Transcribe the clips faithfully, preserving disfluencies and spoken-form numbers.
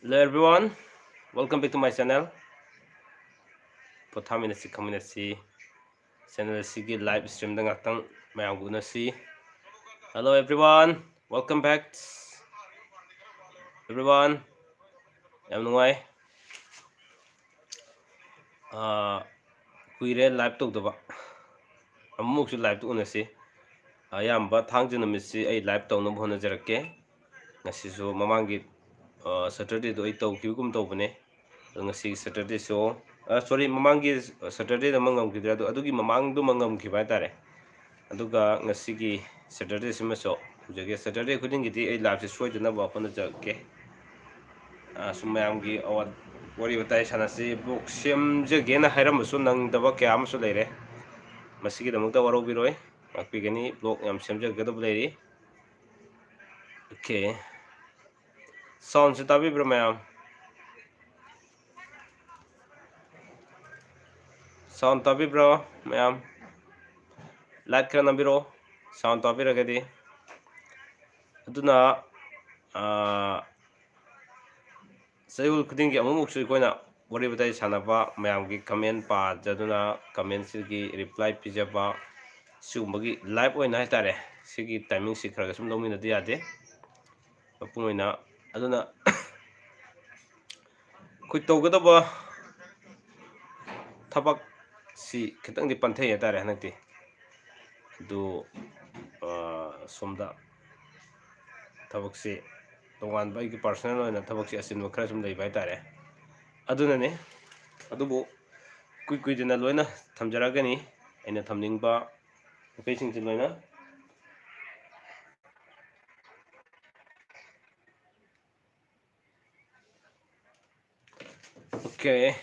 Hello everyone, welcome back to my channel. ꯄꯣꯊꯥꯃꯤꯟꯅꯁꯤ, ꯈꯪꯃꯤꯟꯅꯁꯤ꯫ Channel ꯑꯁꯤꯒꯤ live streamꯗ ꯉꯥꯛꯇꯪ ꯃꯌꯥꯝꯒ ꯎꯅꯁꯤ꯫ Hello everyone, welcome back everyone. ꯌꯥꯝ ꯅꯨꯡꯉꯥꯏ꯫ ꯑꯥ, ꯀꯨꯏꯔꯦ live ꯇꯧꯗꯕ꯫ ꯑꯃꯨꯛꯁꯨ liveꯇ ꯎꯅꯁꯤ꯫ ꯑꯌꯥꯝꯕ ꯊꯥꯡꯖ ꯅꯨꯃꯤꯠꯁꯤ ꯑꯩ live ꯇꯧꯅꯕ ꯍꯣꯠꯅꯖꯔꯛꯀꯦ꯫ ꯉꯁꯤꯁꯨ ꯃꯃꯥꯡꯒꯤ, ꯑ, Saturdayꯗꯣ ꯑꯩ ꯇꯧꯈꯤꯕꯒꯨꯝ ꯇꯧꯕꯅꯦ꯫ ꯑꯗꯣ ꯉꯁꯤꯒꯤ Saturdayꯁꯨ, ꯑ, sorry, ꯃꯃꯥꯡꯒꯤ Saturdayꯗ ꯑꯃ ꯉꯝꯈꯤꯗ꯭ꯔꯦ, ꯑꯗꯣ ꯑꯗꯨꯒꯤ ꯃꯃꯥꯡꯗꯨꯃ ꯉꯝꯈꯤꯕ ꯍꯥꯏꯇꯥꯔꯦ꯫ ꯑꯗꯨꯒ ꯉꯁꯤꯒꯤ Saturdayꯁꯤꯃꯁꯨ ꯇꯧꯖꯒꯦ꯫ Saturday ꯈꯨꯗꯤꯡꯒꯤꯗꯤ ꯑꯩ liveꯁꯦ ꯁꯣꯏꯗꯅꯕ ꯍꯣꯠꯅꯖꯔꯛꯀꯦ꯫ ꯑ, ꯁꯨꯝ ꯃꯌꯥꯝꯒꯤ ꯑꯋꯥ-, ꯋꯥꯔꯤ ꯋꯥꯇꯥꯏ ꯁꯥꯟꯅꯁꯤ꯫ Vlog ꯁꯦꯝꯖꯒꯦꯅ ꯍꯥꯏꯔꯝꯕꯁꯨ ꯅꯪꯗꯕ ꯀꯌꯥ ꯑꯃꯁꯨ ꯂꯩꯔꯦ꯫ ꯃꯁꯤꯒꯤꯗꯃꯛꯇ ꯋꯥꯔꯧꯕꯤꯔꯣꯏ, ꯉꯥꯛꯄꯤꯒꯅꯤ꯫ Vlog ꯌꯥꯝ ꯁꯦꯝꯖꯒꯗꯕ ꯂꯩꯔꯤ꯫ Okay꯫ Soundꯁꯦ ꯇꯥꯕꯤꯕ꯭ꯔꯥ ꯃꯌꯥꯝ? Sound ꯇꯥꯕꯤꯕ꯭ꯔꯣ ꯃꯌꯥꯝ? Like ꯈꯔ ꯅꯝꯕꯤꯔꯛꯑꯣ, sound ꯇꯥꯕꯤꯔꯒꯗꯤ꯫ ꯑꯗꯨꯅ, ꯑꯥ, ꯆꯌꯣꯜ ꯈꯨꯗꯤꯡꯒꯤ ꯑꯃꯨꯛꯃꯨꯛꯁꯨ ꯑꯩꯈꯣꯏꯅ ꯋꯥꯔꯤ ꯋꯥꯇꯥꯏ ꯁꯥꯟꯅꯕ, ꯃꯌꯥꯝꯒꯤ comment ꯄꯥꯖꯗꯨꯅ commentꯁꯤꯒꯤ reply ꯄꯤꯖꯕ, ꯁꯤꯒꯨꯝꯕꯒꯤ live ꯑꯣꯏꯅ ꯍꯥꯏꯇꯥꯔꯦ, ꯁꯤꯒꯤ timingꯁꯤ ꯈꯔ ꯈꯔ ꯁꯨꯝ ꯂꯧꯃꯤꯟꯅꯗ ꯌꯥꯗꯦ꯫ ꯃꯄꯨꯡ ꯑꯣꯏꯅ꯫ ꯑꯗꯨꯅ ꯑꯩꯈꯣꯏ ꯇꯧꯒꯗꯕ ꯊꯕꯛꯁꯤ ꯈꯤꯇꯪꯗꯤ ꯄꯟꯊꯩ ꯍꯥꯏꯇꯥꯔꯦ ꯍꯟꯗꯛꯇꯤ꯫ ꯑꯗꯨ, ꯑ, ꯁꯣꯝꯗ ꯊꯕꯛꯁꯤ ꯇꯣꯉꯥꯟꯕ ꯑꯩꯒꯤ personal ꯑꯣꯏꯅ ꯊꯕꯛꯁꯤ ꯑꯆꯤꯟꯕ ꯈꯔ ꯁꯨꯝ ꯂꯩꯕ ꯍꯥꯏꯇꯥꯔꯦ꯫ ꯑꯗꯨꯅꯅꯤ꯫ ꯑꯗꯨꯕꯨ ꯀꯨꯏ ꯀꯨꯏꯗꯅ ꯂꯣꯏꯅ ꯊꯝꯖꯔꯛꯀꯅꯤ ꯑꯩꯅ ꯊꯝꯅꯤꯡꯕ ꯃꯈꯩꯁꯤꯡꯁꯤ ꯂꯣꯏꯅ꯫ Okay꯫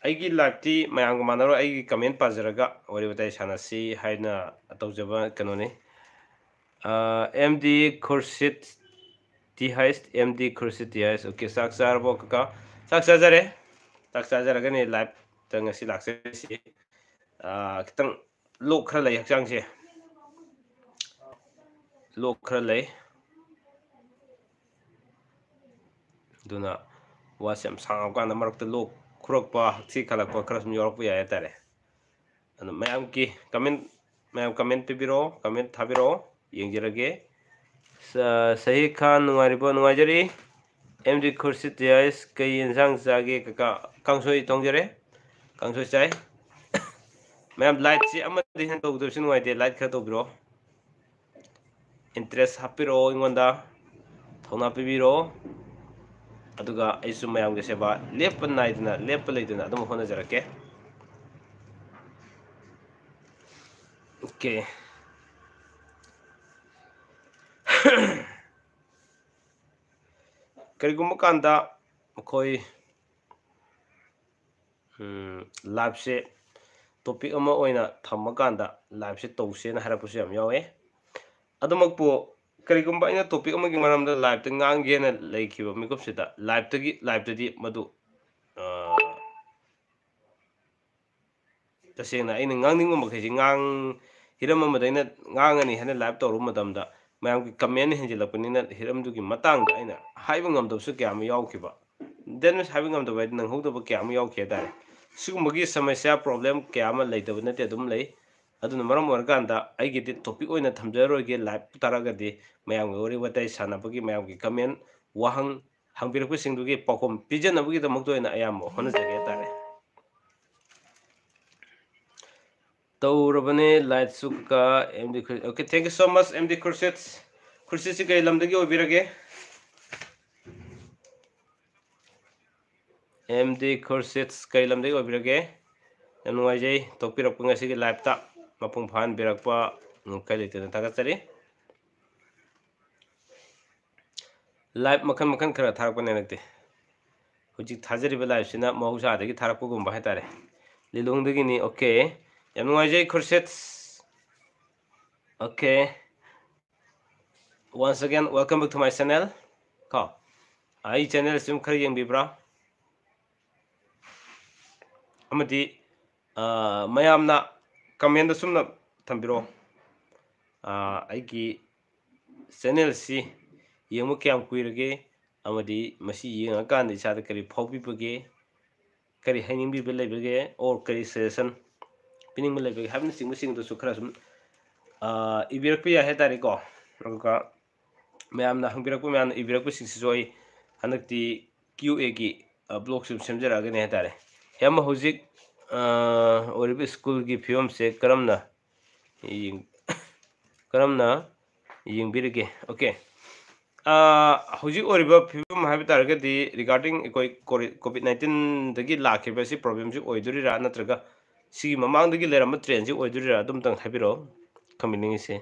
ꯑꯩꯒꯤ liveꯇꯤ ꯃꯌꯥꯝꯒ ꯃꯥꯟꯅꯔꯣꯏ, ꯑꯩꯒꯤ comment ꯄꯥꯖꯔꯒ ꯋꯥꯔꯤ ꯋꯥꯇꯥꯏ ꯁꯥꯟꯅꯁꯤ ꯍꯥꯏꯅ ꯇꯧꯖꯕ ꯀꯩꯅꯣꯅꯤ꯫ ꯑ, M D Khurshid T H, M D Khurshid T H꯫ Okay, ꯆꯥꯛ ꯆꯥꯔꯕꯣ ꯀꯀꯥ? ꯆꯥꯛ ꯆꯥꯖꯔꯦ꯫ ꯆꯥꯛ ꯆꯥꯖꯔꯒꯅꯤ liveꯇ ꯉꯁꯤ ꯂꯥꯛꯆꯔꯤꯁꯤ꯫ ꯑ, ꯈꯤꯇꯪ ꯂꯣꯛ ꯈꯔ ꯂꯩ ꯍꯛꯆꯥꯡꯁꯦ꯫ ꯂꯣꯛ ꯈꯔ ꯂꯩ꯫ ꯑꯗꯨꯅ ꯋꯥꯁꯦ ꯌꯥꯝ ꯁꯥꯡꯉꯀꯥꯟꯗ ꯃꯔꯛꯇ ꯂꯣꯛ ꯈꯨꯔꯛꯄ, ꯍꯛꯊꯤ ꯈꯜꯂꯛꯄ ꯈꯔ ꯁꯨꯝ ꯌꯥꯎꯔꯛꯄ ꯌꯥꯏ ꯍꯥꯏꯇꯥꯔꯦ꯫ ꯑꯗꯣ ꯃꯌꯥꯝꯒꯤ comment, ꯃꯌꯥꯝ comment ꯄꯤꯕꯤꯔꯛꯑꯣ, comment ꯊꯥꯕꯤꯔꯛꯑꯣ, ꯌꯦꯡꯖꯔꯒꯦ꯫ ꯁ-, ꯁꯍꯤꯗ ꯈꯥꯟ, ꯅꯨꯡꯉꯥꯏꯔꯤꯕꯣ? ꯅꯨꯡꯉꯥꯏꯖꯔꯤ꯫ ꯑꯦꯝ ꯗꯤ ꯈꯨꯔꯁꯤꯠ ꯖꯤꯌꯥꯏꯁ, ꯀꯩ ꯌꯦꯟꯁꯥꯡ ꯆꯥꯒꯦ ꯀꯀꯥ? ꯀꯥꯡꯁꯣꯏ ꯊꯣꯡꯖꯔꯦ, ꯀꯥꯡꯁꯣꯏ ꯆꯥꯏ꯫ ꯃꯌꯥꯝ, like ꯁꯤ ꯑꯃꯗꯤ ꯍꯦꯟꯅ ꯇꯧꯗꯕꯁꯨ ꯅꯨꯡꯉꯥꯏꯇꯦ, like ꯈꯔ ꯇꯧꯕꯤꯔꯛꯑꯣ꯫ Interest ꯍꯥꯞꯄꯤꯔꯛꯑꯣ ꯑꯩꯉꯣꯟꯗ, ꯊꯧꯅꯥ ꯄꯤꯕꯤꯔꯛꯑꯣ꯫ ꯑꯗꯨꯒ ꯑꯩꯁꯨ ꯃꯌꯥꯝꯒꯤ ꯁꯦꯕꯥ ꯂꯦꯞꯄ ꯅꯥꯏꯗꯅ, ꯂꯦꯞꯄ ꯂꯩꯇꯅ ꯑꯗꯨꯝ ꯍꯣꯠꯅꯖꯔꯛꯀꯦ꯫ Okay꯫ ꯀꯔꯤꯒꯨꯝꯕ ꯀꯥꯟꯗ ꯑꯩꯈꯣꯏ, ꯎꯝ, live ꯁꯦ topic ꯑꯃ ꯑꯣꯏꯅ ꯊꯝꯃꯀꯥꯟꯗ live ꯁꯦ ꯇꯧꯁꯦꯅ ꯍꯥꯏꯔꯛꯄꯁꯨ ꯌꯥꯝ ꯌꯥꯎꯋꯦ꯫ ꯑꯗꯨꯃꯛꯄꯨ ꯀꯔꯤꯒꯨꯝꯕ ꯑꯩꯅ topic ꯑꯃꯒꯤ ꯃꯔꯝꯗ live ꯇ ꯉꯥꯡꯒꯦꯅ ꯂꯩꯈꯤꯕ ꯃꯤꯀꯨꯞꯁꯤꯗ, live ꯇꯒꯤ, live ꯇꯗꯤ ꯃꯗꯨ, ꯑ, ꯇꯁꯦꯡꯅ ꯑꯩꯅ ꯉꯥꯡꯅꯤꯡꯕ ꯃꯈꯩꯁꯤ ꯉꯥꯡ-, ꯍꯤꯔꯝ ꯑꯃꯗ ꯑꯩꯅ ꯉꯥꯡꯉꯅꯤ ꯍꯥꯏꯅ live ꯇꯧꯔꯨꯕ ꯃꯇꯝꯗ, ꯃꯌꯥꯝꯒꯤ comment ꯍꯦꯟꯖꯤꯜꯂꯛꯄꯅꯤꯅ ꯍꯤꯔꯝꯗꯨꯒꯤ ꯃꯇꯥꯡꯗ ꯑꯩꯅ ꯍꯥꯏꯕ ꯉꯝꯗꯕꯁꯨ ꯀꯌꯥ ꯑꯃ ꯌꯥꯎꯈꯤꯕ꯫ That means ꯍꯥꯏꯕ ꯉꯝꯗꯕ ꯍꯥꯏꯗꯤ ꯅꯪꯍꯧꯗꯕ ꯀꯌꯥ ꯑꯃ ꯌꯥꯎꯈꯤ ꯍꯥꯏꯇꯥꯔꯦ꯫ ꯁꯤꯒꯨꯝꯕꯒꯤ ꯁꯃꯁ꯭ꯌꯥ, problem ꯀꯌꯥ ꯑꯃ ꯂꯩꯇꯕ ꯅꯠꯇꯦ, ꯑꯗꯨꯝ ꯂꯩ꯫ ꯑꯗꯨꯅ ꯃꯔꯝ ꯑꯣꯏꯔꯀꯥꯟꯗ ꯑꯩꯒꯤꯗꯤ topic ꯑꯣꯏꯅ ꯊꯝꯖꯔꯔꯣꯏꯒꯦ, live ꯇꯥꯔꯒꯗꯤ ꯃꯌꯥꯝꯒꯤ ꯋꯥꯔꯤ ꯋꯥꯇꯥꯏ ꯁꯥꯟꯅꯕꯒꯤ, ꯃꯌꯥꯝꯒꯤ comment, ꯋꯥꯍꯪ ꯍꯪꯕꯤꯔꯛꯄꯁꯤꯡꯗꯨꯒꯤ ꯄꯥꯎꯈꯨꯝ ꯄꯤꯖꯅꯕꯒꯤꯗꯃꯛꯇ ꯑꯣꯏꯅ ꯑꯌꯥꯝꯕ ꯍꯣꯠꯅꯖꯒꯦ ꯍꯥꯏꯇꯥꯔꯦ꯫ ꯇꯧꯔꯕꯅꯦ, like ꯁꯨ ꯀꯀꯥ ꯑꯦꯝ ꯗꯤ ꯈꯨꯔ-, okay, thank you so much, M D Khurshid. ꯈꯨꯔꯁꯤꯠꯁꯤ ꯀꯩ ꯂꯝꯗꯒꯤ ꯑꯣꯏꯕꯤꯔꯒꯦ? ꯑꯦꯝ ꯗꯤ ꯈꯨꯔꯁꯤꯠ ꯀꯩ ꯂꯝꯗꯒꯤ ꯑꯣꯏꯕꯤꯔꯒꯦ? ꯌꯥꯝ ꯅꯨꯡꯉꯥꯏꯖꯩ ꯇꯣꯛꯄꯤꯔꯛꯄ, ꯉꯁꯤꯒꯤ live ꯇ ꯃꯄꯨꯡ ꯐꯥꯍꯟꯕꯤꯔꯛꯄ ꯉꯝꯈꯩ ꯂꯩꯇꯅ ꯊꯥꯒꯠꯆꯔꯤ꯫ Live ꯃꯈꯜ ꯃꯈꯜ ꯈꯔ ꯊꯥꯔꯛꯄꯅꯦ ꯍꯟꯗꯛꯇꯤ꯫ ꯍꯧꯖꯤꯛ ꯊꯥꯖꯔꯤꯕ live ꯁꯤꯅ ꯃꯍꯧꯁꯥꯗꯒꯤ ꯊꯥꯔꯛꯄꯒꯨꯝꯕ ꯍꯥꯏꯇꯥꯔꯦ꯫ ꯂꯤꯂꯣꯡꯗꯒꯤꯅꯤ꯫ Okay꯫ ꯌꯥꯝ ꯅꯨꯡꯉꯥꯏꯖꯩ Khurshid. Okay꯫ Once again, welcome back to my channel꯫ ꯀꯣ, ꯑꯩ channel ꯁꯤ ꯈꯔ ꯌꯦꯡꯕꯤꯕ꯭ꯔꯥ? ꯑꯃꯗꯤ, ꯑ, ꯃꯌꯥꯝꯅ comment ꯁꯨꯝꯅ ꯊꯝꯕꯤꯔꯛꯑꯣ꯫ ꯑ, ꯑꯩꯒꯤ channel ꯁꯤ ꯌꯦꯡꯕ ꯀꯌꯥꯝ ꯀꯨꯏꯔꯒꯦ? ꯑꯃꯗꯤ ꯃꯁꯤ ꯌꯦꯡꯉꯀꯥꯟꯗ ꯏꯁꯥꯗ ꯀꯔꯤ ꯐꯥꯎꯕꯤꯕꯒꯦ, ꯀꯔꯤ ꯍꯥꯏꯅꯤꯡꯕꯤꯕ ꯂꯩꯕꯒꯦ, or ꯀꯔꯤ suggestion ꯄꯤꯅꯤꯡꯕ ꯂꯩꯕꯒꯦ ꯍꯥꯏꯕꯅꯆꯤꯡꯕꯁꯤꯡꯗꯨꯁꯨ ꯈꯔ ꯁꯨꯝ ꯏꯕꯤꯔꯛꯄ ꯌꯥꯏ ꯍꯥꯏꯇꯥꯔꯦꯀꯣ꯫ ꯑꯗꯨꯒ ꯃꯌꯥꯝꯅ ꯍꯪꯕꯤꯔꯛꯄ, ꯃꯌꯥꯝꯅ ꯏꯕꯤꯔꯛꯄꯁꯤꯡꯁꯤꯁꯨ ꯑꯩ ꯍꯟꯗꯛꯇꯤ ꯀ꯭ꯌꯨ ꯑꯦꯒꯤ ꯕ꯭ꯂꯣꯛꯁꯨ ꯁꯦꯝꯖꯔꯛꯑꯒꯅꯤ ꯍꯥꯏꯇꯥꯔꯦ꯫ ꯏꯌꯥꯝꯕ, ꯍꯧꯖꯤꯛ ꯑꯣꯏꯔꯤꯕ ꯁ꯭ꯀꯨꯜꯒꯤ ꯐꯤꯕꯝꯁꯦ ꯀꯔꯝꯅ ꯀꯔꯝꯅ ꯌꯦꯡꯕꯤꯔꯤꯒꯦ? ꯑꯣꯀꯦ, ꯍꯧꯖꯤꯛ ꯑꯣꯏꯔꯤꯕ ꯐꯤꯕꯝ ꯍꯥꯏꯕ ꯇꯥꯔꯒꯗꯤ, regarding ꯑꯩꯈꯣꯏ ꯀꯣꯚꯤꯗ ꯅꯥꯏꯟꯇꯤꯟꯗꯒꯤ ꯂꯥꯛꯈꯤꯕ ꯑꯁꯤ ꯄ꯭ꯔꯣꯕ꯭ꯂꯦꯝꯁꯤ ꯑꯣꯏꯗꯣꯔꯤꯔꯥ, ꯅꯠꯇ꯭ꯔꯒ ꯁꯤꯒꯤ ꯃꯃꯥꯡꯗꯒꯤ ꯂꯩꯔꯝꯕ ꯇ꯭ꯔꯦꯟꯁꯤ ꯑꯣꯏꯗꯣꯔꯤꯔꯥ, ꯑꯗꯨꯝꯇꯪ ꯍꯥꯏꯕꯤꯔꯛꯑꯣ, ꯈꯪꯕꯤꯅꯤꯡꯉꯤꯁꯦ꯫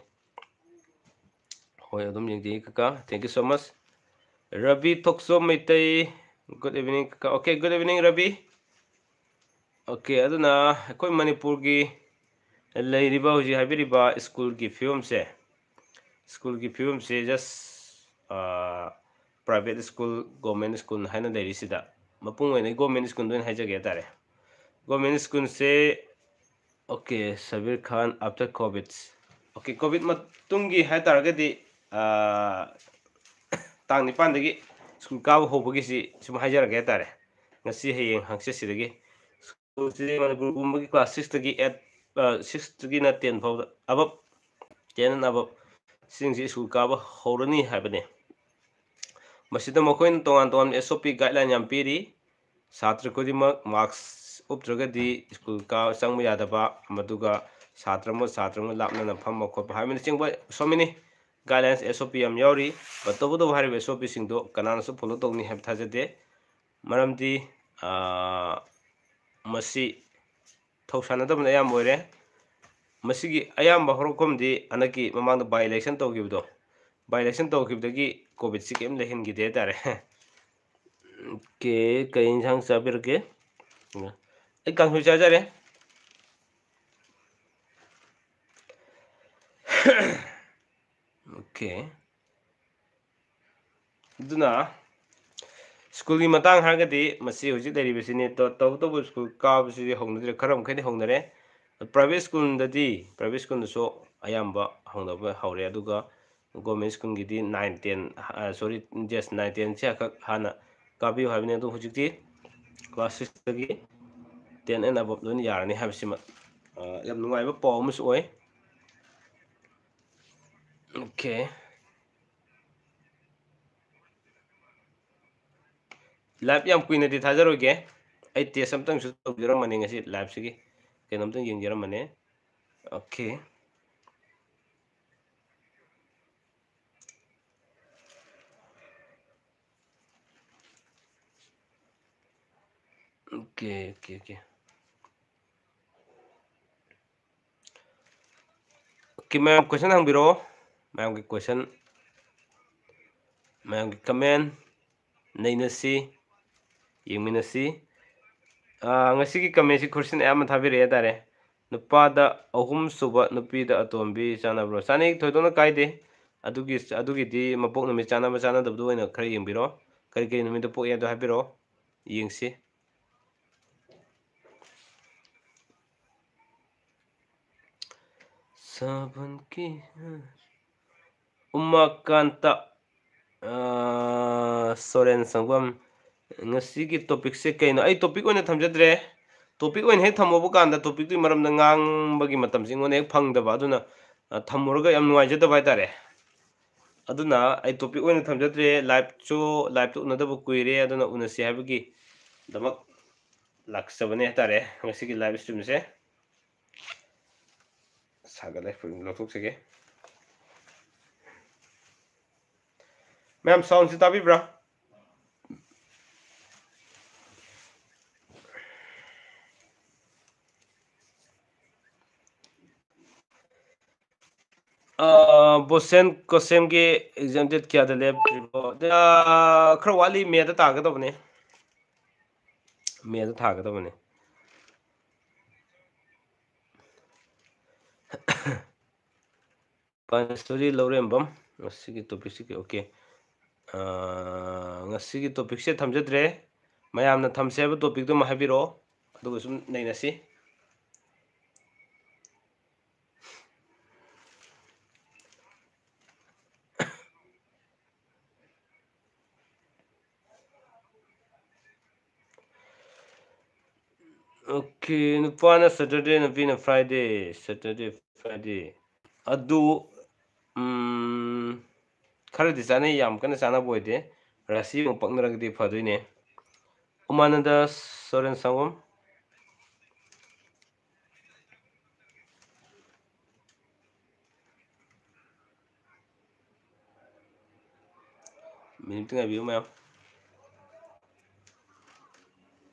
ꯍꯣꯏ, ꯑꯗꯨꯝ ꯌꯦꯡꯖꯩ ꯀꯀꯥ, thank you so much꯫ Ravi Thokchom Meitei, good evening ꯀꯀꯥ꯫ Okay, good evening Ravi. Okay, ꯑꯗꯨꯅ ꯑꯩꯈꯣꯏ ꯃꯅꯤꯄꯨꯔꯒꯤ ꯂꯩꯔꯤꯕ, ꯍꯧꯖꯤꯛ ꯍꯥꯏꯕꯤꯔꯤꯕ ꯁ꯭ꯀꯨꯜꯒꯤ ꯐꯤꯕꯝꯁꯦ, ꯁ꯭ꯀꯨꯜꯒꯤ ꯐꯤꯕꯝꯁꯦ just private school, government school ꯍꯥꯏꯅ ꯂꯩꯔꯤꯁꯤꯗ, ꯃꯄꯨꯡ ꯑꯣꯏꯅ government schoolꯗ ꯑꯣꯏꯅ ꯍꯥꯏꯖꯒꯦ ꯍꯥꯏꯇꯥꯔꯦ꯫ Government schoolꯁꯦ, okay, ꯁꯕꯤꯔ ꯈꯥꯟ, after COVID꯫ Okay, COVID ꯃꯇꯨꯡꯒꯤ ꯍꯥꯏ ꯇꯥꯔꯒꯗꯤ, ꯇꯥꯡ ꯅꯤꯄꯥꯟꯗꯒꯤ ꯁ꯭ꯀꯨꯜ ꯀꯥꯕ ꯍꯧꯕꯒꯤꯁꯤ ꯁꯨꯝ ꯍꯥꯏꯖꯔꯒꯦ ꯍꯥꯏꯇꯥꯔꯦ꯫ ꯉꯁꯤ, ꯍꯌꯦꯡ, ꯍꯪꯆꯤꯠꯁꯤꯗꯒꯤ ꯁ꯭ꯀꯨꯜꯁꯤ ꯃꯅꯤꯄꯨꯔ ꯄꯨꯝꯕꯒꯤ class sixꯇꯒꯤ eight, sixꯇꯒꯤꯅ ten ꯐꯥꯎꯗ, above, ten and above, ꯁꯤꯡꯁꯤ ꯁ꯭ꯀꯨꯜ ꯀꯥꯕ ꯍꯧꯔꯅꯤ ꯍꯥꯏꯕꯅꯤ꯫ ꯃꯁꯤꯗ ꯃꯈꯣꯏꯅ ꯇꯣꯉꯥꯟ ꯇꯣꯉꯥꯟꯕ S O P guideline ꯌꯥꯝ ꯄꯤꯔꯤ꯫ ꯁꯥꯇ꯭ꯔ ꯈꯨꯗꯤꯡꯃꯛ mask ꯎꯞꯇ꯭ꯔꯒꯗꯤ ꯁ꯭ꯀꯨꯜ ꯀꯥꯕ ꯆꯪꯕ ꯌꯥꯗꯕ, ꯃꯗꯨꯒ ꯁꯥꯇ꯭ꯔ ꯑꯃꯒ ꯁꯥꯇ꯭ꯔ ꯑꯃꯒ ꯂꯥꯞꯅꯅ ꯐꯝꯕ ꯈꯣꯠꯄ ꯍꯥꯏꯕꯅꯆꯤꯡꯕ so many guidelines, S O P ꯌꯥꯝ ꯌꯥꯎꯔꯤ꯫ But ꯇꯧꯕꯇꯕꯨ ꯍꯥꯏꯔꯤꯕ S O Pꯁꯤꯡꯗꯣ ꯀꯅꯥꯅꯁꯨ follow ꯇꯧꯅꯤ ꯍꯥꯏꯕ ꯊꯥꯖꯗꯦ꯫ ꯃꯔꯝꯗꯤ, ꯑꯥ, ꯃꯁꯤ ꯊꯧꯁꯥꯅꯗꯕꯅ ꯑꯌꯥꯝꯕ ꯑꯣꯏꯔꯦ꯫ ꯃꯁꯤꯒꯤ ꯑꯌꯥꯝꯕ ꯍꯧꯔꯛꯐꯝꯗꯤ ꯍꯟꯗꯛꯀꯤ ꯃꯃꯥꯡꯗ by election ꯇꯧꯈꯤꯕꯗꯣ, by election ꯇꯧꯈꯤꯕꯗꯒꯤ COVIDꯁꯤ ꯀꯩꯝ ꯂꯩꯍꯟꯈꯤꯗꯦ ꯍꯥꯏꯇꯥꯔꯦ꯫ Okay, ꯀꯩ ꯏꯟꯁꯥꯡ ꯆꯥꯕꯤꯔꯒꯦ? ꯑꯩ ꯀꯥꯡꯁꯣꯏ ꯆꯥꯖꯔꯦ꯫ Okay꯫ ꯑꯗꯨꯅ ꯁ꯭ꯀꯨꯜꯒꯤ ꯃꯇꯥꯡ ꯍꯥꯏꯔꯒꯗꯤ ꯃꯁꯤ ꯍꯧꯖꯤꯛ ꯂꯩꯔꯤꯕꯁꯤꯅꯤ꯫ ꯇꯧ-, ꯇꯧꯕꯇꯕꯨ ꯁ꯭ꯀꯨꯜ ꯀꯥꯕꯁꯤꯗꯤ ꯍꯧꯅꯗ꯭ꯔꯦ, ꯈꯔ ꯃꯈꯩꯗꯤ ꯍꯧꯅꯔꯦ꯫ Private schoolꯗꯗꯤ, private schoolꯗꯁꯨ ꯑꯌꯥꯝꯕ ꯍꯧꯅꯕ ꯍꯧꯔꯦ꯫ ꯑꯗꯨꯒ ꯒꯣꯔꯃꯦꯟ ꯁ꯭ꯀꯨꯜꯒꯤꯗꯤ ꯅꯥꯏꯟ ꯇꯦꯟ, ꯁꯣꯔꯤ, ꯖꯁ ꯅꯥꯏꯟ ꯇꯦꯟꯁꯦ ꯈꯛ ꯍꯥꯟꯅ ꯀꯥꯕꯤꯌꯨ ꯍꯥꯏꯕꯅꯤ꯫ ꯑꯗꯨ ꯍꯧꯖꯤꯛꯇꯤ ꯀ꯭ꯂꯥꯁ ꯁꯤꯛꯁꯇꯒꯤ ꯇꯦꯟ ꯑꯦꯟ ꯑꯕꯞ ꯂꯣꯏꯅ ꯌꯥꯔꯅꯤ ꯍꯥꯏꯕꯁꯤꯃ, ꯑ, ꯌꯥꯝ ꯅꯨꯡꯉꯥꯏꯕ ꯄꯥꯎ ꯑꯃꯁꯨ ꯑꯣꯏ꯫ ꯑꯣꯀꯦ꯫ ꯂꯥꯏꯚ ꯌꯥꯝ ꯀꯨꯏꯅꯗꯤ ꯊꯥꯖꯔꯣꯏꯒꯦ꯫ ꯑꯩ ꯇꯦꯁ ꯑꯝꯇꯪꯁꯨ ꯇꯧꯖꯔꯝꯕꯅꯦ ꯉꯁꯤ ꯂꯥꯏꯚꯁꯤꯒꯤ꯫ ꯀꯩꯅꯣꯝꯇꯪ ꯌꯦꯡꯖꯔꯝꯕꯅꯦ꯫ Okay. Okay, okay, okay. Okay, ꯃꯌꯥꯝ question ꯍꯪꯕꯤꯔꯛꯑꯣ꯫ ꯃꯌꯥꯝꯒꯤ question, ꯃꯌꯥꯝꯒꯤ comment ꯅꯩꯅꯁꯤ, ꯌꯦꯡꯃꯤꯟꯅꯁꯤ꯫ ꯑꯥ, ꯉꯁꯤꯒꯤ commentꯁꯤ ꯈꯨꯔꯁꯤꯟ ꯑꯌꯥꯝꯕ ꯊꯥꯕꯤꯔꯛꯑꯦ ꯍꯥꯏꯇꯥꯔꯦ꯫ "ꯅꯨꯄꯥꯗ ꯑꯍꯨꯝ ꯁꯨꯕ, ꯅꯨꯄꯤꯗ ꯑꯇꯣꯝꯕꯤ ꯆꯥꯟꯅꯕ꯭ꯔꯣ?" ꯆꯥꯅꯩ, ꯊꯣꯏꯗꯣꯛꯅ ꯀꯥꯏꯗꯦ꯫ ꯑꯗꯨꯒꯤ, ꯑꯗꯨꯒꯤꯗꯤ ꯃꯄꯣꯛ ꯅꯨꯃꯤꯠ ꯆꯥꯟꯅꯕ ꯆꯥꯟꯅꯗꯕꯗꯨ ꯑꯣꯏꯅ ꯈꯔ ꯌꯦꯡꯕꯤꯔꯣ꯫ ꯀꯔꯤ ꯀꯔꯤ ꯅꯨꯃꯤꯠꯇ ꯄꯣꯛꯏ ꯍꯥꯏꯗꯣ ꯍꯥꯏꯕꯤꯔꯛꯑꯣ, ꯌꯦꯡꯁꯤ꯫ ꯁꯥꯕꯟꯀꯤ ꯎꯃꯥꯀꯥꯟꯇ, ꯑꯥ, ꯁꯣꯔꯦꯟ ꯁꯪꯕꯝ, ꯉꯁꯤꯒꯤ topicꯁꯦ ꯀꯩꯅꯣ? ꯑꯩ topic ꯑꯣꯏꯅ ꯊꯝꯖꯗ꯭ꯔꯦ꯫ Topic ꯑꯣꯏꯅ ꯍꯦꯛ ꯊꯝꯃꯨꯕ ꯀꯥꯟꯗ topicꯇꯨꯒꯤ ꯃꯔꯝꯗ ꯉꯥꯡꯕꯒꯤ ꯃꯇꯝꯁꯦ ꯑꯩꯉꯣꯟꯗ ꯍꯦꯛ ꯐꯪꯗꯕ, ꯑꯗꯨꯅ, ꯑ, ꯊꯝꯃꯨꯔꯒ ꯌꯥꯝ ꯅꯨꯡꯉꯥꯏꯖꯗꯕ ꯍꯥꯏꯇꯥꯔꯦ꯫ ꯑꯗꯨꯅ ꯑꯩ topic ꯑꯣꯏꯅ ꯊꯝꯖꯗ꯭ꯔꯦ꯫ Liveꯁꯨ, liveꯇꯨ ꯎꯅꯗꯕ ꯀꯨꯏꯔꯦ, ꯑꯗꯨꯅ ꯎꯅꯁꯤ ꯍꯥꯏꯕꯒꯤꯗꯃꯛ ꯂꯥꯛꯆꯕꯅꯦ ꯍꯥꯏꯇꯥꯔꯦ ꯉꯁꯤꯒꯤ live streamꯁꯦ꯫ ꯁꯥꯒꯠꯂꯦ, ꯐꯨꯔꯤꯠ ꯂꯧꯊꯣꯛꯆꯒꯦ꯫ ꯃꯌꯥꯝ, soundꯁꯤ ꯇꯥꯕꯤꯕ꯭ꯔꯥ? ꯑꯥ, ꯕꯣꯁꯦꯟ ꯀꯣꯁꯦꯝꯒꯤ exam date ꯀꯌꯥꯗ ꯂꯦꯞꯇ꯭ꯔꯤꯕꯣ? ꯑꯥ, ꯈꯔ ꯋꯥꯠꯂꯤ, ꯃꯦꯗ ꯇꯥꯒꯗꯕꯅꯦ꯫ ꯃꯦꯗ ꯊꯥꯒꯗꯕꯅꯦ꯫ ꯄꯥꯅꯦꯁꯣꯔꯤ ꯂꯧꯔꯦꯝꯕꯝ, ꯉꯁꯤꯒꯤ topicꯁꯤ ꯀꯩ-, ꯑꯣꯀꯦ꯫ ꯑꯥ, ꯉꯁꯤꯒꯤ topicꯁꯦ ꯊꯝꯖꯗ꯭ꯔꯦ꯫ ꯃꯌꯥꯝꯅ ꯊꯝꯁꯦ ꯍꯥꯏꯕ topicꯇꯨꯃ ꯍꯥꯏꯕꯤꯔꯛꯑꯣ, ꯑꯗꯨꯒ ꯁꯨꯝ ꯅꯩꯅꯁꯤ꯫ Okay, ꯅꯨꯄꯥꯅ Saturday, ꯅꯨꯄꯤꯅ Friday, Saturday, Friday꯫ ꯑꯗꯨ, ꯎꯝ, ꯈꯔꯗꯤ ꯆꯥꯅꯩ, ꯌꯥꯝ ꯀꯟꯅ ꯆꯥꯅꯕ ꯑꯣꯏꯗꯦ꯫ ꯔꯥꯁꯤ ꯑꯃꯨꯛ ꯄꯛꯅꯔꯒꯗꯤ ꯐꯗꯣꯏꯅꯦ꯫ ꯎꯃꯥꯅꯟꯗ ꯁꯣꯔꯦꯟ ꯁꯪꯒꯣꯝ꯫ ꯃꯤꯅꯤꯠ ꯉꯥꯏꯕꯤꯌꯨ ꯃꯌꯥꯝ꯫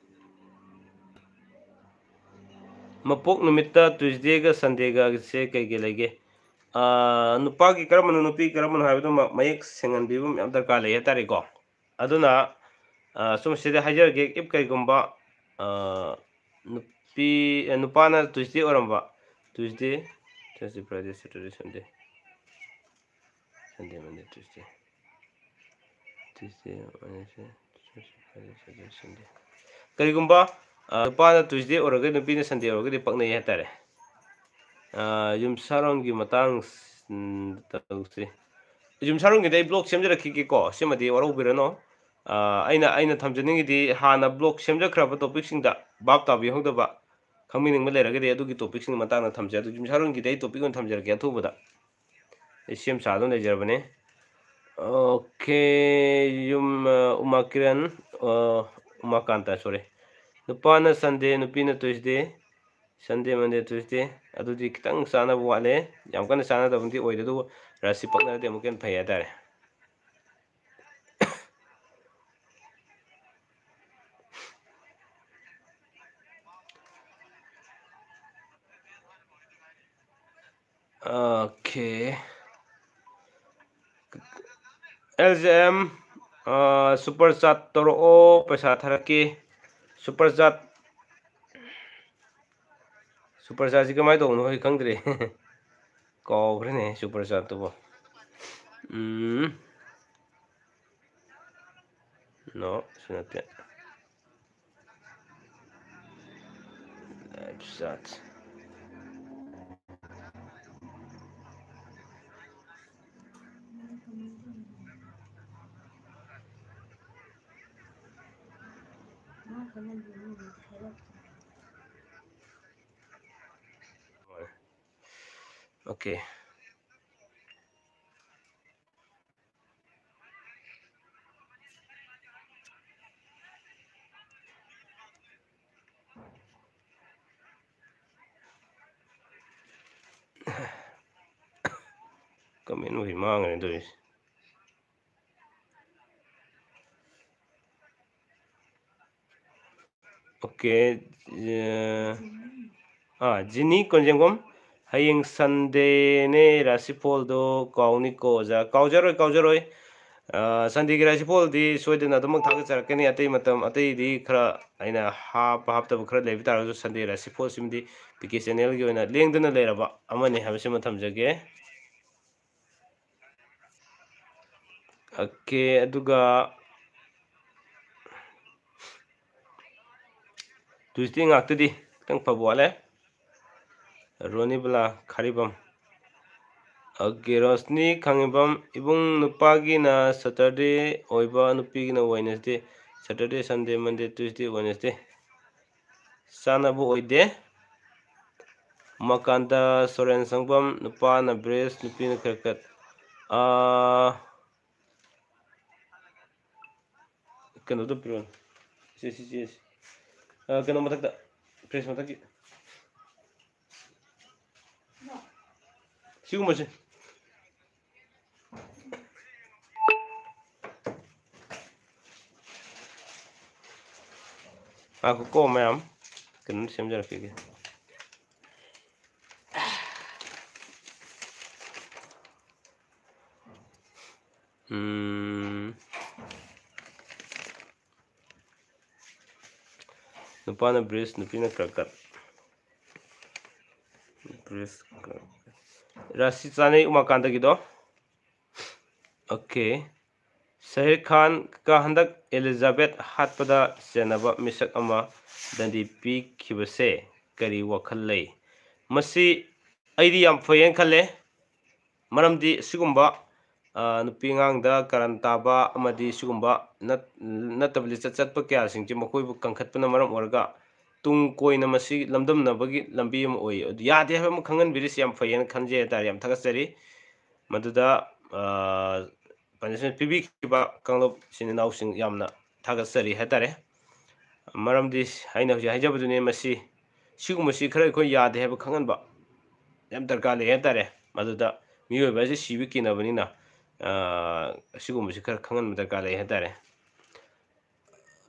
ꯃꯄꯣꯛ ꯅꯨꯃꯤꯠꯇ Tuesdayꯒ Sundayꯒꯁꯦ ꯀꯩ ꯀꯩ ꯂꯩꯒꯦ? ꯑꯥ, ꯅꯨꯄꯥꯒꯤ ꯀꯔꯝꯕꯅꯣ, ꯅꯨꯄꯤ ꯀꯔꯝꯕꯅꯣ ꯍꯥꯏꯕꯗꯨꯃ ꯃꯌꯦꯛ ꯁꯦꯡꯍꯟꯕꯤꯕ ꯑꯃ ꯌꯥꯝ ꯗꯔꯀꯥꯔ ꯂꯩ ꯍꯥꯏꯇꯥꯔꯦꯀꯣ꯫ ꯑꯗꯨꯅ, ꯑꯥ, ꯁꯨꯝ ꯁꯤꯗ ꯍꯥꯏꯖꯔꯒꯦ, if ꯀꯩꯒꯨꯝꯕ, ꯑꯥ, ꯅꯨꯄꯤ, ꯑꯦ, ꯅꯨꯄꯥꯅ Tuesday ꯑꯣꯏꯔꯝꯕ, Tuesday, Thursday, Friday, Saturday, Sunday, Sunday, Monday, Tuesday, Tuesday, Wednesday, Thursday, Friday, Saturday, Sunday꯫ ꯀꯔꯤꯒꯨꯝꯕ, ꯑ, ꯅꯨꯄꯥꯅ Tuesday ꯑꯣꯏꯔꯒ ꯅꯨꯄꯤꯅ Sunday ꯑꯣꯏꯔꯒꯗꯤ ꯄꯛꯅꯩ ꯍꯥꯏꯇꯥꯔꯦ꯫ ꯑ, ꯌꯨꯝꯁꯥꯔꯣꯟꯒꯤ ꯃꯇꯥꯡ, ꯎꯝ, ꯇꯧꯁꯤ꯫ ꯌꯨꯝꯁꯥꯔꯣꯟꯒꯤꯗꯤ ꯑꯩ vlog ꯁꯦꯝꯖꯔꯛꯈꯤꯒꯦꯀꯣ, ꯁꯤꯃꯗꯤ ꯋꯥꯔꯧꯕꯤꯔꯅꯨ꯫ ꯑ, ꯑꯩꯅ, ꯑꯩꯅ ꯊꯝꯖꯅꯤꯡꯉꯤꯗꯤ ꯍꯥꯟꯅ vlog ꯁꯦꯝꯖꯈ꯭ꯔꯕ topicꯁꯤꯡꯗ ꯚꯥꯞ ꯇꯥꯕꯤꯍꯧꯗꯕ, ꯈꯪꯕꯤꯅꯤꯡꯕ ꯂꯩꯔꯒꯗꯤ ꯑꯗꯨꯒꯤ topicꯁꯤꯡꯒꯤ ꯃꯇꯥꯡꯗ ꯊꯝꯖꯩ꯫ ꯑꯗꯨ ꯌꯨꯝꯁꯥꯔꯣꯟꯒꯤꯗꯤ ꯑꯩ topic ꯑꯣꯏꯅ ꯊꯝꯖꯔꯛꯀꯦ ꯑꯊꯨꯕꯗ꯫ ꯑꯩ ꯁꯦꯝ ꯁꯥꯗꯨꯅ ꯂꯩꯖꯔꯕꯅꯤ꯫ Okay, ꯌꯨꯝ, ꯑ, ꯎꯃꯥ ꯀꯤꯔꯟ, ꯑ, ꯎꯃꯥꯀꯥꯟꯇ, sorry꯫ ꯅꯨꯄꯥꯅ Sunday, ꯅꯨꯄꯤꯅ Tuesday, Sunday, Monday, Tuesday꯫ ꯑꯗꯨꯗꯤ ꯈꯤꯇꯪ ꯆꯥꯟꯅꯕ ꯋꯥꯠꯂꯦ꯫ ꯌꯥꯝ ꯀꯟꯅ ꯆꯥꯟꯅꯗꯕꯗꯤ ꯑꯣꯏꯗꯦ, ꯑꯗꯨꯕꯨ ꯔꯥꯁꯤ ꯄꯛꯅꯔꯗꯤ ꯑꯃꯨꯛꯀ ꯍꯦꯟꯅ ꯐꯩ ꯍꯥꯏꯇꯥꯔꯦ꯫ Okay. L J M, ꯑ, super chat ꯇꯧꯔꯛꯑꯣ, ꯄꯩꯁꯥ ꯊꯥꯔꯛꯀꯦ꯫ Super chat, super chatꯁꯤ ꯀꯃꯥꯏꯅ ꯇꯧꯕꯅꯣ ꯑꯩ ꯈꯪꯗ꯭ꯔꯦ꯫ ꯀꯥꯎꯈ꯭ꯔꯦꯅꯦ super chatꯇꯨꯕꯨ꯫ ꯎꯝ꯫ No, ꯁꯤ ꯅꯠꯇꯦ꯫ Live chat꯫ Okay. Comment ꯃꯈꯩ ꯃꯥꯡꯈ꯭ꯔꯦ ꯇꯧꯔꯤꯁꯦ꯫ Okay, ꯑꯥ, ꯖꯤꯅꯤ ꯀꯣꯟꯖꯦꯡꯕꯝ, ꯍꯌꯦꯡ Sundayꯅꯦ, ꯔꯥꯁꯤꯐꯣꯜꯗꯣ ꯀꯥꯎꯅꯤꯀꯣ ꯑꯣꯖꯥ꯫ ꯀꯥꯎꯖꯔꯣꯏ, ꯀꯥꯎꯖꯔꯣꯏ꯫ ꯑꯥ, Sundayꯒꯤ ꯔꯥꯁꯤꯐꯣꯜꯗꯤ ꯁꯣꯏꯗꯅ ꯑꯗꯨꯃꯛ ꯊꯥꯒꯠꯆꯔꯛꯀꯅꯤ꯫ ꯑꯇꯩ ꯃꯇꯝ ꯑꯇꯩꯗꯤ ꯈꯔ ꯑꯩꯅ ꯍꯥꯞꯄ ꯍꯥꯞꯇꯕ ꯈꯔ ꯂꯩꯕ ꯇꯥꯔꯒꯁꯨ, Sunday ꯔꯥꯁꯤꯐꯣꯜꯁꯤꯃꯗꯤ ꯄꯤ ꯀꯦ channelꯒꯤ ꯑꯣꯏꯅ ꯂꯦꯡꯗꯅ ꯂꯩꯔꯕ ꯑꯃꯅꯤ ꯍꯥꯏꯕꯁꯤꯃ ꯊꯝꯖꯒꯦ꯫ Okay, ꯑꯗꯨꯒ Tuesday ꯉꯥꯛꯇꯗꯤ ꯈꯤꯇꯪ ꯐꯕ ꯋꯥꯠꯂꯦ꯫ ꯔꯣꯅꯤꯕꯂꯥ ꯈꯥꯔꯤꯕꯝ꯫ Okay, ꯔꯣꯁꯅꯤ ꯈꯥꯡꯉꯤꯕꯝ, ꯏꯕꯨꯡ, ꯅꯨꯄꯥꯒꯤꯅ Saturday ꯑꯣꯏꯕ, ꯅꯨꯄꯤꯒꯤꯅ Wednesday꯫ Saturday, Sunday, Monday, Tuesday, Wednesday꯫ ꯆꯥꯟꯅꯕ ꯑꯣꯏꯗꯦ꯫ ꯎꯃꯥꯀꯥꯟꯇ, ꯁꯣꯔꯦꯟ ꯁꯪꯕꯝ, ꯅꯨꯄꯥꯅ brace, ꯅꯨꯄꯤꯅ ꯈꯔꯀꯠ꯫ ꯑꯥ, ꯀꯩꯅꯣꯗꯣ ꯄꯤꯔꯛꯑꯣꯅꯦ꯫ ꯁꯤ, ꯁꯤ, ꯁꯤ, ꯁꯤ꯫ ꯑꯥ, ꯀꯩꯅꯣ ꯃꯊꯛꯇ, press ꯃꯊꯛꯀꯤ꯫ ꯁꯤꯒꯨꯝꯕꯁꯦ꯫ ꯉꯥꯏꯈꯣꯀꯣ ꯃꯌꯥꯝ, ꯀꯩꯅꯣꯝ ꯁꯦꯝꯖꯔꯛꯈꯤꯒꯦ꯫ ꯎꯝ꯫ ꯅꯨꯄꯥꯅ brace, ꯅꯨꯄꯤꯅ ꯀ꯭ꯔꯀꯠ꯫ Brace, ꯔꯥꯁꯤ ꯆꯥꯅꯩ ꯎꯃꯥꯀꯥꯟꯇꯒꯤꯗꯣ꯫ Okay꯫ ꯁꯍꯤꯔ ꯈꯥꯟ ꯀ ꯍꯟꯗꯛ ꯑꯦꯂꯤꯖꯥꯕꯦꯊ ꯍꯥꯠꯄꯗ ꯆꯦꯟꯅꯕ ꯃꯤꯁꯛ ꯑꯃ ꯗꯟꯗꯤ ꯄꯤꯈꯤꯕꯁꯦ ꯀꯔꯤ ꯋꯥꯈꯜ ꯂꯩ? ꯃꯁꯤ ꯑꯩꯗꯤ ꯌꯥꯝ ꯐꯩꯌꯦꯅ ꯈꯜꯂꯦ꯫ ꯃꯔꯝꯗꯤ ꯑꯁꯤꯒꯨꯝꯕ, ꯑ, ꯅꯨꯄꯤ ꯑꯉꯥꯡꯗ ꯀꯔꯟ ꯇꯥꯕ ꯑꯃꯗꯤ ꯁꯤꯒꯨꯝꯕ ꯅꯠ-, ꯅꯠꯇꯕ ꯂꯤꯆꯠ ꯆꯠꯄ ꯀꯌꯥꯁꯤꯡꯁꯤ ꯃꯈꯣꯏꯕꯨ ꯀꯟꯈꯠꯄꯅ ꯃꯔꯝ ꯑꯣꯏꯔꯒ ꯇꯨꯡ ꯀꯣꯏꯅ ꯃꯁꯤ ꯂꯝꯗꯝꯅꯕꯒꯤ ꯂꯝꯕꯤ ꯑꯃ ꯑꯣꯏ꯫ ꯑꯗꯨ ꯌꯥꯗꯦ ꯍꯥꯏꯕ ꯑꯃ ꯈꯪꯍꯟꯕꯤꯔꯤꯁꯤ ꯌꯥꯝ ꯐꯩ ꯍꯥꯏꯅ ꯈꯟꯖꯩ ꯍꯥꯏꯇꯥꯔꯦ꯫ ꯌꯥꯝ ꯊꯥꯒꯠꯆꯔꯤ꯫ ꯃꯗꯨꯗ, ꯑ, punishment ꯄꯤꯕꯤꯈꯤꯕ ꯀꯥꯡꯂꯨꯞ ꯏꯆꯤꯟ ꯏꯅꯥꯎꯁꯤꯡ ꯌꯥꯝꯅ ꯊꯥꯒꯠꯆꯔꯤ ꯍꯥꯏꯇꯥꯔꯦ꯫ ꯃꯔꯝꯗꯤ ꯑꯩꯅ ꯍꯧꯖꯤꯛ ꯍꯥꯏꯖꯕꯗꯨꯅꯤ, ꯃꯁꯤ, ꯁꯤꯒꯨꯝꯕꯁꯤ ꯈꯔ ꯑꯩꯈꯣꯏ ꯌꯥꯗꯦ ꯍꯥꯏꯕ ꯈꯪꯍꯟꯕ ꯌꯥꯝ ꯗꯔꯀꯥꯔ ꯂꯩ ꯍꯥꯏꯇꯥꯔꯦ꯫ ꯃꯗꯨꯗ ꯃꯤꯑꯣꯏꯕ ꯍꯥꯏꯁꯦ ꯁꯤꯕ ꯀꯤꯅꯕꯅꯤꯅ, ꯑ, ꯑꯁꯤꯒꯨꯝꯕꯁꯤ ꯈꯔ ꯈꯪꯍꯟꯕ ꯗꯔꯀꯥꯔ ꯂꯩ ꯍꯥꯏꯇꯥꯔꯦ꯫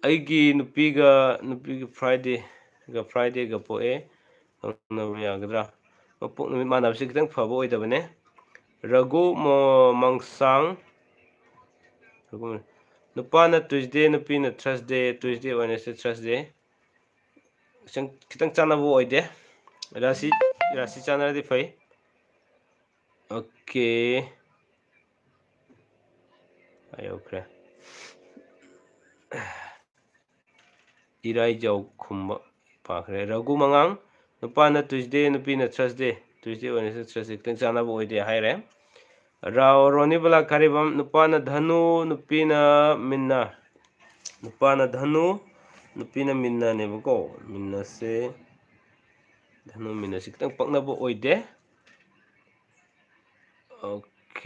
ꯑꯩꯒꯤ ꯅꯨꯄꯤꯒ, ꯅꯨꯄꯤꯒꯤ Fridayꯒ, Fridayꯒ ꯄꯣꯛꯑꯦ, ꯈꯪꯅꯕ ꯌꯥꯒꯗ꯭ꯔꯥ? ꯃꯄꯣꯛ ꯅꯨꯃꯤꯠ ꯃꯥꯟꯅꯕꯁꯤ ꯈꯤꯇꯪ ꯐꯕ ꯑꯣꯏꯗꯕꯅꯦ꯫ ꯔꯘꯨ ꯃꯣ-, ꯃꯪꯁꯥꯡ, ꯔꯘꯨ, ꯅꯨꯄꯥꯅ Tuesday, ꯅꯨꯄꯤꯅ Thursday, Tuesday, Wednesday, Thursday꯫ ꯈꯤꯇꯪ, ꯈꯤꯇꯪ ꯆꯥꯟꯅꯕ ꯑꯣꯏꯗꯦ꯫ ꯔꯥꯁꯤ, ꯔꯥꯁꯤ ꯆꯥꯟꯅꯔꯗꯤ ꯐꯩ꯫ OK꯫ ꯑꯥ, ꯌꯧꯈ꯭ꯔꯦ꯫ ꯏꯔꯥꯏꯖꯥꯎ ꯈꯨꯝꯕ ꯄꯥꯈ꯭ꯔꯦ꯫ ꯔꯘꯨ ꯃꯉꯥꯡ, ꯅꯨꯄꯥꯅ Tuesday, ꯅꯨꯄꯤꯅ Thursday꯫ Tuesday ꯑꯣꯏꯅꯁꯨ Thursday ꯈꯤꯇꯪ ꯆꯥꯟꯅꯕ ꯑꯣꯏꯗꯦ ꯍꯥꯏꯔꯦ꯫ ꯔꯥ-, ꯔꯣꯅꯤꯕꯂꯥ ꯈꯥꯔꯤꯕꯝ, ꯅꯨꯄꯥꯅ ꯙꯅꯨ, ꯅꯨꯄꯤꯅ ꯃꯤꯟꯅ꯫ ꯅꯨꯄꯥꯅ ꯙꯅꯨ, ꯅꯨꯄꯤꯅ ꯃꯤꯟꯅꯅꯦꯕꯀꯣ꯫ ꯃꯤꯟꯅꯁꯦ, ꯙꯅꯨ ꯃꯤꯟꯅꯁꯦ ꯈꯤꯇꯪ ꯄꯛꯅꯕ ꯑꯣꯏꯗꯦ꯫ OK꯫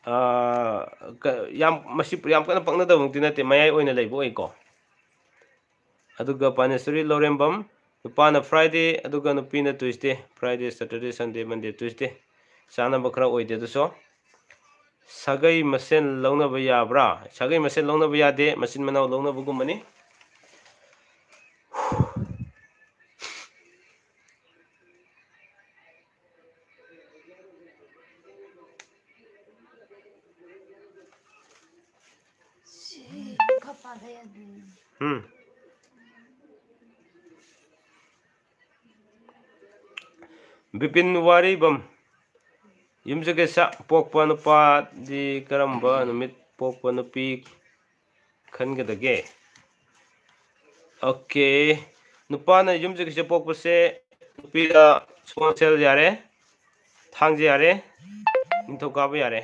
ꯑꯥ, ꯀ-, ꯌꯥꯝ, ꯃꯁꯤ ꯌꯥꯝ ꯀꯟꯅ ꯄꯛꯅꯗꯕꯃꯛꯇꯤ ꯅꯠꯇꯦ, ꯃꯌꯥꯏ ꯑꯣꯏꯅ ꯂꯩꯕ ꯑꯣꯏꯀꯣ꯫ ꯑꯗꯨꯒ ꯄꯥꯅꯦꯁꯣꯔꯤ ꯂꯧꯔꯦꯝꯕꯝ, ꯅꯨꯄꯥꯅ Friday, ꯑꯗꯨꯒ ꯅꯨꯄꯤꯅ Tuesday꯫ Friday, Saturday, Sunday, Monday, Tuesday꯫ ꯆꯥꯅꯕ ꯈꯔ ꯑꯣꯏꯗꯦ ꯑꯗꯨꯁꯨ꯫ ꯁꯥꯒꯩ ꯃꯁꯦꯟ ꯂꯧꯅꯕ ꯌꯥꯕ꯭ꯔꯥ? ꯁꯥꯒꯩ ꯃꯁꯦꯟ ꯂꯧꯅꯕ ꯌꯥꯗꯦ, ꯃꯆꯤꯟ ꯃꯅꯥꯎ ꯂꯧꯅꯕꯒꯨꯝꯕꯅꯤ꯫ ꯁꯤ ꯈꯔ ꯄꯥꯊ ꯌꯥꯗꯦ꯫ ꯎꯝ꯫ ꯕꯤꯄꯤꯟ ꯋꯥꯔꯤꯕꯝ, ꯌꯨꯝꯁꯀꯩꯁ ꯄꯣꯛꯄ ꯅꯨꯄꯥꯗꯤ ꯀꯔꯝꯕ ꯅꯨꯃꯤꯠ ꯄꯣꯛꯄ ꯅꯨꯄꯤ ꯈꯟꯒꯗꯒꯦ? OK, ꯅꯨꯄꯥꯅ ꯌꯨꯝꯁꯀꯩꯁ ꯄꯣꯛꯄꯁꯦ, ꯅꯨꯄꯤꯗ ꯁꯒꯣꯜꯁꯦꯜ ꯌꯥꯔꯦ, ꯊꯥꯡꯖ ꯌꯥꯔꯦ, ꯅꯤꯡꯊꯧꯀꯥꯕ ꯌꯥꯔꯦ꯫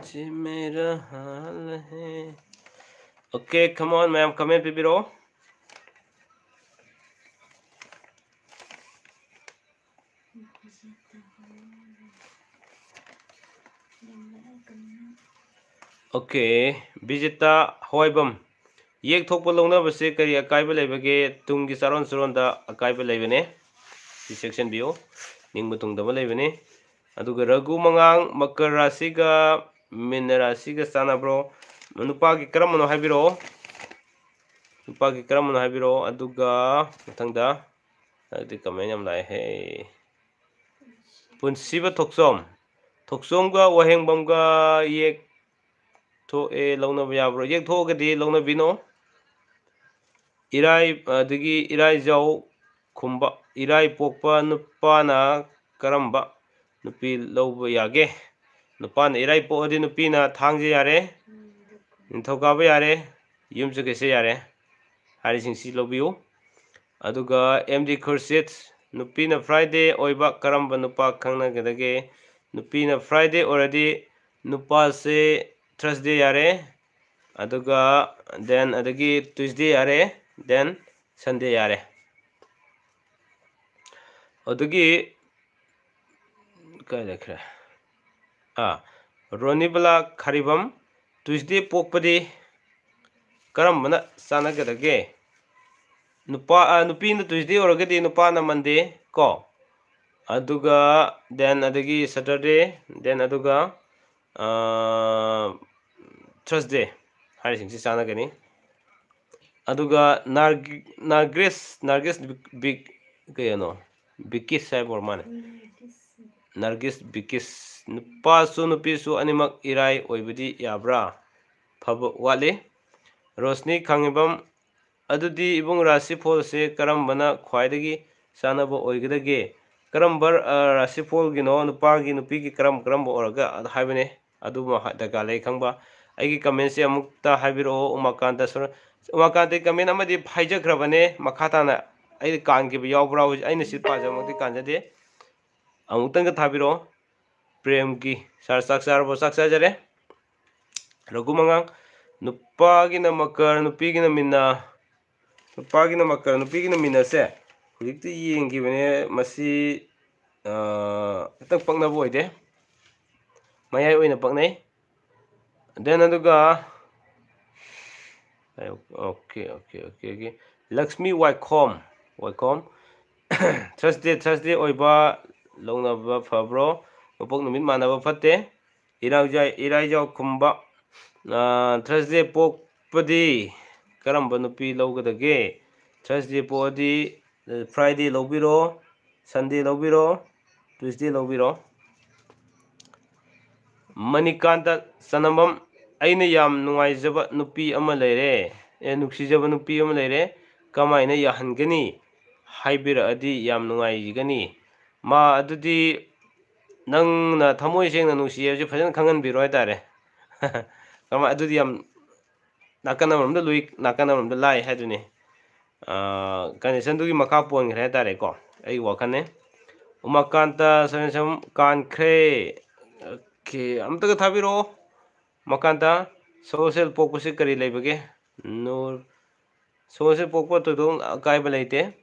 ꯁꯤ ꯃꯦꯔꯥ ꯍꯥꯜ ꯍꯦ꯫ Okay, come on, ꯃꯌꯥꯝ comment ꯄꯤꯕꯤꯔꯛꯑꯣ꯫ Okay, ꯕꯤꯖꯤꯇꯥ ꯍꯋꯥꯏꯕꯝ꯫ ꯌꯦꯛ ꯊꯣꯛꯄ ꯂꯧꯅꯕꯁꯦ ꯀꯔꯤ ꯑꯀꯥꯏꯕ ꯂꯩꯕꯒꯦ? ꯇꯨꯡꯒꯤ ꯆꯥꯔꯣꯟ ꯁꯨꯔꯣꯟꯗ ꯑꯀꯥꯏꯕ ꯂꯩꯕꯅꯦ꯫ ꯁꯤ ꯆꯦꯛꯁꯤꯟꯕꯤꯌꯨ꯫ ꯅꯤꯡꯕ ꯊꯨꯡꯗꯕ ꯂꯩꯕꯅꯤ꯫ ꯑꯗꯨꯒ ꯔꯘꯨ ꯃꯉꯥꯡ, ꯃꯀꯔ ꯔꯥꯁꯤꯒ ꯃꯤꯟꯅ ꯔꯥꯁꯤꯒ ꯆꯥꯟꯅꯕ꯭ꯔꯣ? ꯅꯨꯄꯥꯒꯤ ꯀꯔꯝꯕꯅꯣ ꯍꯥꯏꯕꯤꯔꯛꯑꯣ꯫ ꯅꯨꯄꯥꯒꯤ ꯀꯔꯝꯕꯅꯣ ꯍꯥꯏꯕꯤꯔꯛꯑꯣ꯫ ꯑꯗꯨꯒ ꯃꯊꯪꯗ, ꯍꯟꯗꯛꯇꯤ comment ꯌꯥꯝ ꯂꯥꯛꯑꯦꯍꯦ꯫ ꯄꯨꯟꯁꯤꯕ ꯊꯣꯛꯆꯣꯝ꯫ ꯊꯣꯛꯆꯣꯝꯒ ꯋꯥꯍꯦꯡꯕꯝꯒ ꯌꯦꯛ ꯊꯣꯛꯑꯦ, ꯂꯧꯅꯕ ꯌꯥꯕ꯭ꯔꯣ? ꯌꯦꯛ ꯊꯣꯛꯑꯒꯗꯤ ꯂꯧꯅꯕꯤꯅꯣ꯫ ꯏꯔꯥꯏ, ꯑꯗꯒꯤ ꯏꯔꯥꯏꯖꯧ ꯈꯨꯝꯕ, ꯏꯔꯥꯏ ꯄꯣꯛꯄ ꯅꯨꯄꯥꯅ ꯀꯔꯝꯕ ꯅꯨꯄꯤ ꯂꯧꯕ ꯌꯥꯒꯦ? ꯅꯨꯄꯥꯅ ꯏꯔꯥꯏ ꯄꯣꯛꯑꯗꯤ ꯅꯨꯄꯤꯅ ꯊꯥꯡꯖ ꯌꯥꯔꯦ, ꯅꯤꯡꯊꯧꯀꯥꯕ ꯌꯥꯔꯦ, ꯌꯨꯝꯁꯀꯩꯁ ꯌꯥꯔꯦ꯫ ꯍꯥꯏꯔꯤꯁꯤꯡꯁꯤ ꯂꯧꯕꯤꯌꯨ꯫ ꯑꯗꯨꯒ ꯑꯦꯝ ꯗꯤ ꯈꯨꯔꯁꯤꯠ, ꯅꯨꯄꯤꯅ Friday ꯑꯣꯏꯕ ꯀꯔꯝꯕ ꯅꯨꯄꯥ ꯈꯪꯅꯒꯗꯒꯦ? ꯅꯨꯄꯤꯅ Friday ꯑꯣꯏꯔꯗꯤ ꯅꯨꯄꯥꯁꯦ Thursday ꯌꯥꯔꯦ, ꯑꯗꯨꯒ then ꯑꯗꯒꯤ Tuesday ꯌꯥꯔꯦ, then Sunday ꯌꯥꯔꯦ꯫ ꯑꯗꯨꯒꯤ ꯀꯥꯏ ꯂꯩꯈ꯭ꯔꯦ? ꯑꯥ, ꯔꯣꯅꯤꯕꯂꯥ ꯈꯥꯔꯤꯕꯝ, Tuesday ꯄꯣꯛꯄꯗꯤ ꯀꯔꯝꯕꯅ ꯆꯥꯟꯅꯒꯗꯒꯦ? ꯅꯨꯄꯥ, ꯑ, ꯅꯨꯄꯤꯅ Tuesday ꯑꯣꯏꯔꯒꯗꯤ ꯅꯨꯄꯥꯅ Monday ꯀꯣ, ꯑꯗꯨꯒ then ꯑꯗꯒꯤ Saturday, then ꯑꯗꯨꯒ, ꯑ, Thursday ꯍꯥꯏꯔꯤꯁꯤꯡꯁꯤ ꯆꯥꯟꯅꯒꯅꯤ꯫ ꯑꯗꯨꯒ ꯅꯥꯔꯒꯤ-, ꯅꯥꯔꯒꯤꯁ, ꯅꯥꯔꯒꯤꯁ ꯕꯤꯛ-, ꯕꯤꯛ-, ꯀꯩꯅꯣ? ꯕꯤꯀꯤꯁ ꯍꯥꯏꯕ ꯑꯣꯏꯔ ꯃꯥꯜꯂꯦ꯫ ꯅꯥꯔꯒꯤꯁ ꯕꯤꯀꯤꯁ꯫ ꯅꯨꯄꯥꯁꯨ ꯅꯨꯄꯤꯁꯨ ꯑꯅꯤꯃꯛ ꯏꯔꯥꯏ ꯑꯣꯏꯕꯗꯤ ꯌꯥꯕ꯭ꯔꯥ? ꯐꯕ ꯋꯥꯠꯂꯤ꯫ ꯔꯣꯁꯅꯤ ꯈꯥꯡꯉꯤꯕꯝ, ꯑꯗꯨꯗꯤ ꯏꯕꯨꯡ ꯔꯥꯁꯤ ꯐꯣꯜꯁꯦ ꯀꯔꯝꯕꯅ ꯈ꯭ꯋꯥꯏꯗꯒꯤ ꯆꯥꯟꯅꯕ ꯑꯣꯏꯒꯗꯒꯦ? ꯀꯔꯝꯕ, ꯑ, ꯔꯥꯁꯤ ꯐꯣꯜꯒꯤꯅꯣ? ꯅꯨꯄꯥꯒꯤ, ꯅꯨꯄꯤꯒꯤ ꯀꯔꯝ ꯀꯔꯝꯕ ꯑꯣꯏꯔꯒ ꯍꯥꯏꯕꯅꯦ꯫ ꯑꯗꯨꯃ ꯍ-, ꯗꯔꯀꯥꯔ ꯂꯩ ꯈꯪꯕ꯫ ꯑꯩꯒꯤ ꯀꯃꯦꯟꯁꯦ ꯑꯃꯨꯛꯇ ꯍꯥꯏꯕꯤꯔꯛꯑꯣ꯫ ꯎꯃꯥꯀꯥꯟꯇ ꯁꯣꯔ-, ꯎꯃꯥꯀꯥꯟꯇꯒꯤ ꯀꯃꯦꯟ ꯑꯃꯗꯤ ꯍꯥꯏꯖꯈ꯭ꯔꯕꯅꯦ꯫ ꯃꯈꯥ ꯇꯥꯅ ꯑꯩ ꯀꯥꯟꯈꯤꯕ ꯌꯥꯎꯕ꯭ꯔꯥ? ꯍꯧꯖꯤꯛ ꯑꯩꯅ ꯁꯤ ꯄꯥꯖꯕꯃꯛꯇꯤ ꯀꯥꯟꯖꯗꯦ꯫ ꯑꯃꯨꯛꯇꯪꯒ ꯊꯥꯕꯤꯔꯛꯑꯣ꯫ ꯄ꯭ꯔꯦꯝꯒꯤ ꯁꯥꯔ, ꯆꯥꯛ ꯆꯥꯔꯕꯣ? ꯆꯥꯛ ꯆꯥꯖꯔꯦ꯫ ꯔꯘꯨ ꯃꯉꯥꯡ, ꯅꯨꯄꯥꯒꯤꯅ ꯃꯀꯔ, ꯅꯨꯄꯤꯒꯤꯅ ꯃꯤꯅꯥ꯫ ꯅꯨꯄꯥꯒꯤꯅ ꯃꯀꯔ, ꯅꯨꯄꯤꯒꯤꯅ ꯃꯤꯅꯁꯦ꯫ ꯍꯧꯖꯤꯛꯇꯤ ꯌꯦꯡꯈꯤꯕꯅꯦ, ꯃꯁꯤ, ꯑꯥ, ꯈꯤꯇꯪ ꯄꯛꯅꯕ ꯑꯣꯏꯗꯦ꯫ ꯃꯌꯥꯏ ꯑꯣꯏꯅ ꯄꯛꯅꯩ꯫ Then ꯑꯗꯨꯒ, okay, okay, okay, okay. Lakshmi ꯋꯥꯏꯈꯣꯝ, ꯋꯥꯏꯈꯣꯝ꯫ Thursday, Thursday ꯑꯣꯏꯕ ꯂꯧꯅꯕ ꯐꯕ꯭ꯔꯣ? ꯃꯄꯣꯛ ꯅꯨꯃꯤꯠ ꯃꯥꯟꯅꯕ ꯐꯠꯇꯦ꯫ ꯏꯔꯥꯏꯖꯥꯏ-, ꯏꯔꯥꯏꯖꯥꯎ ꯈꯨꯝꯕ, ꯑꯥ, Thursday ꯄꯣꯛꯄꯗꯤ ꯀꯔꯝꯕ ꯅꯨꯄꯤ ꯂꯧꯒꯗꯒꯦ? Thursday ꯄꯣꯛꯑꯗꯤ, ꯑ, Friday ꯂꯧꯕꯤꯔꯣ, Sunday ꯂꯧꯕꯤꯔꯣ, Tuesday ꯂꯧꯕꯤꯔꯣ꯫ ꯃꯅꯤꯀꯥꯟꯇ ꯆꯅꯝꯕꯝ, ꯑꯩꯅ ꯌꯥꯝ ꯅꯨꯡꯉꯥꯏꯖꯕ ꯅꯨꯄꯤ ꯑꯃ ꯂꯩꯔꯦ, ꯑꯦ, ꯅꯨꯡꯁꯤꯖꯕ ꯅꯨꯄꯤ ꯑꯃ ꯂꯩꯔꯦ, ꯀꯃꯥꯏꯅ ꯌꯥꯍꯟꯒꯅꯤ? ꯍꯥꯏꯕꯤꯔꯛꯑꯗꯤ ꯌꯥꯝ ꯅꯨꯡꯉꯥꯏꯒꯅꯤ꯫ ꯃꯥ ꯑꯗꯨꯗꯤ ꯅꯪꯅ ꯊꯃꯣꯏ ꯁꯦꯡꯅ ꯅꯨꯡꯁꯤ ꯍꯥꯏꯕꯁꯤ ꯐꯖꯅ ꯈꯪꯍꯟꯕꯤꯔꯣ ꯍꯥꯏꯇꯥꯔꯦ꯫ ꯀꯃꯥꯏ-, ꯑꯗꯨꯗꯤ ꯌꯥꯝ ꯅꯥꯀꯟ ꯑꯃꯔꯣꯝꯗ ꯂꯨꯏ, ꯅꯥꯀꯟ ꯑꯃꯔꯣꯝꯗ ꯂꯥꯏ ꯍꯥꯏꯗꯨꯅꯤ꯫ ꯑꯥ, conditionꯗꯨꯒꯤ ꯃꯈꯥ ꯄꯣꯟꯈ꯭ꯔꯦ ꯍꯥꯏꯇꯥꯔꯦꯀꯣ, ꯑꯩꯒꯤ ꯋꯥꯈꯜꯅꯦ꯫ ꯎꯃꯥꯀꯥꯟꯇ ꯁꯔꯦꯟꯁꯝ ꯀꯥꯟꯈ꯭ꯔꯦ꯫ ꯑꯣꯀꯦ, ꯑꯝꯇꯒ ꯊꯥꯕꯤꯔꯛꯑꯣ꯫ ꯎꯃꯥꯀꯥꯟꯇ, ꯁꯒꯣꯜꯁꯦꯜ ꯄꯣꯛꯄꯁꯤ ꯀꯔꯤ ꯂꯩꯕꯒꯦ? ꯅꯨꯔ, ꯁꯒꯣꯜꯁꯦꯜ ꯄꯣꯛꯄ ꯊꯣꯏꯗꯣꯛ ꯑꯀꯥꯏꯕ ꯂꯩꯇꯦ꯫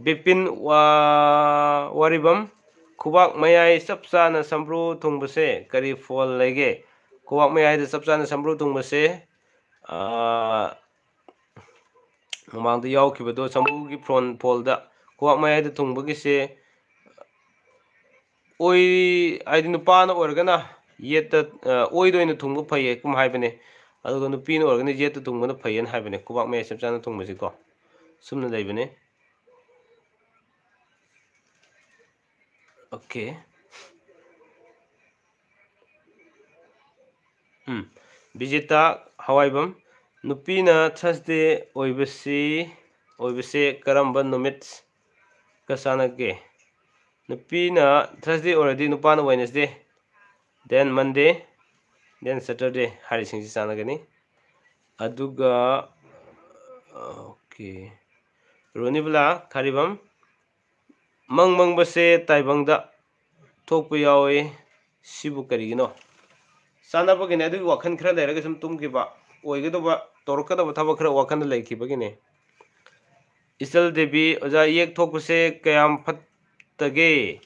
ꯕꯤꯄꯤꯟ ꯋꯥ-, ꯋꯥꯔꯤꯕꯝ, ꯈꯨꯕꯥꯛ ꯃꯌꯥꯏ ꯆꯞ ꯆꯥꯅ ꯁꯝꯕ꯭ꯔꯨ ꯊꯨꯡꯕꯁꯦ ꯀꯔꯤ ꯐꯣꯜ ꯂꯩꯒꯦ? ꯈꯨꯕꯥꯛ ꯃꯌꯥꯏꯗ ꯆꯞ ꯆꯥꯅ ꯁꯝꯕ꯭ꯔꯨ ꯊꯨꯡꯕꯁꯦ, ꯑꯥ, ꯃꯃꯥꯡꯗ ꯌꯥꯎꯈꯤꯕꯗꯣ ꯁꯝꯕ꯭ꯔꯨꯒꯤ ꯐ꯭ꯔꯣꯟ ꯐꯣꯜꯗ ꯈꯨꯕꯥꯛ ꯃꯌꯥꯏꯗ ꯊꯨꯡꯕꯒꯤꯁꯦ ꯑꯣꯏ, ꯍꯥꯏꯗꯤ ꯅꯨꯄꯥꯅ ꯑꯣꯏꯔꯒꯅ ꯌꯦꯠꯇ, ꯑ, ꯑꯣꯏꯗ ꯑꯣꯏꯅ ꯊꯨꯡꯕ ꯐꯩꯌꯦ ꯀꯨꯝ ꯍꯥꯏꯕꯅꯦ꯫ ꯑꯗꯨꯒ ꯅꯨꯄꯤꯅ ꯑꯣꯏꯔꯒꯅ ꯌꯦꯠꯇ ꯊꯨꯡꯕꯅ ꯐꯩꯌꯦꯅ ꯍꯥꯏꯕꯅꯦ, ꯈꯨꯕꯥꯛ ꯃꯌꯥꯏ ꯆꯞ ꯆꯥꯅ ꯊꯨꯡꯕꯁꯤꯀꯣ꯫ ꯁꯨꯝꯅ ꯂꯩꯕꯅꯦ꯫ ꯑꯣꯀꯦ꯫ ꯎꯝ꯫ ꯕꯤꯖꯦꯇꯥ ꯍꯋꯥꯏꯕꯝ, ꯅꯨꯄꯤꯅ Thursday ꯑꯣꯏꯕꯁꯤ, ꯑꯣꯏꯕꯁꯦ ꯀꯔꯝꯕ ꯅꯨꯃꯤꯠꯀ ꯆꯥꯟꯅꯒꯦ? ꯅꯨꯄꯤꯅ Thursday ꯑꯣꯏꯔꯗꯤ ꯅꯨꯄꯥꯅ Wednesday, then Monday, Then Saturday ꯍꯥꯏꯔꯤꯁꯤꯡꯁꯤ ꯆꯥꯟꯅꯒꯅꯤ꯫ ꯑꯗꯨꯒ okay, ꯔꯣꯅꯤꯕꯂꯥ ꯈꯥꯔꯤꯕꯝ, ꯃꯪ ꯃꯪꯕꯁꯦ ꯇꯥꯏꯕꯪꯗ ꯊꯣꯛꯄ ꯌꯥꯎꯏ, ꯁꯤꯕꯨ ꯀꯔꯤꯒꯤꯅꯣ? ꯆꯥꯟꯅꯕꯒꯤꯅꯦ꯫ ꯑꯗꯨꯒꯤ ꯋꯥꯈꯜ ꯈꯔ ꯂꯩꯔꯒ ꯁꯨꯝ ꯇꯨꯝꯈꯤꯕ, ꯑꯣꯏꯒꯗꯧꯕ, ꯇꯧꯔꯛꯀꯗꯕ ꯊꯕꯛ ꯈꯔ ꯋꯥꯈꯜꯗ ꯂꯩꯈꯤꯕꯒꯤꯅꯦ꯫ ꯏꯆꯜ ꯗꯦꯕꯤ, ꯑꯣꯖꯥ, ꯌꯦꯛ ꯊꯣꯛꯄꯁꯦ ꯀꯌꯥꯝ ꯐꯠꯇꯒꯦ?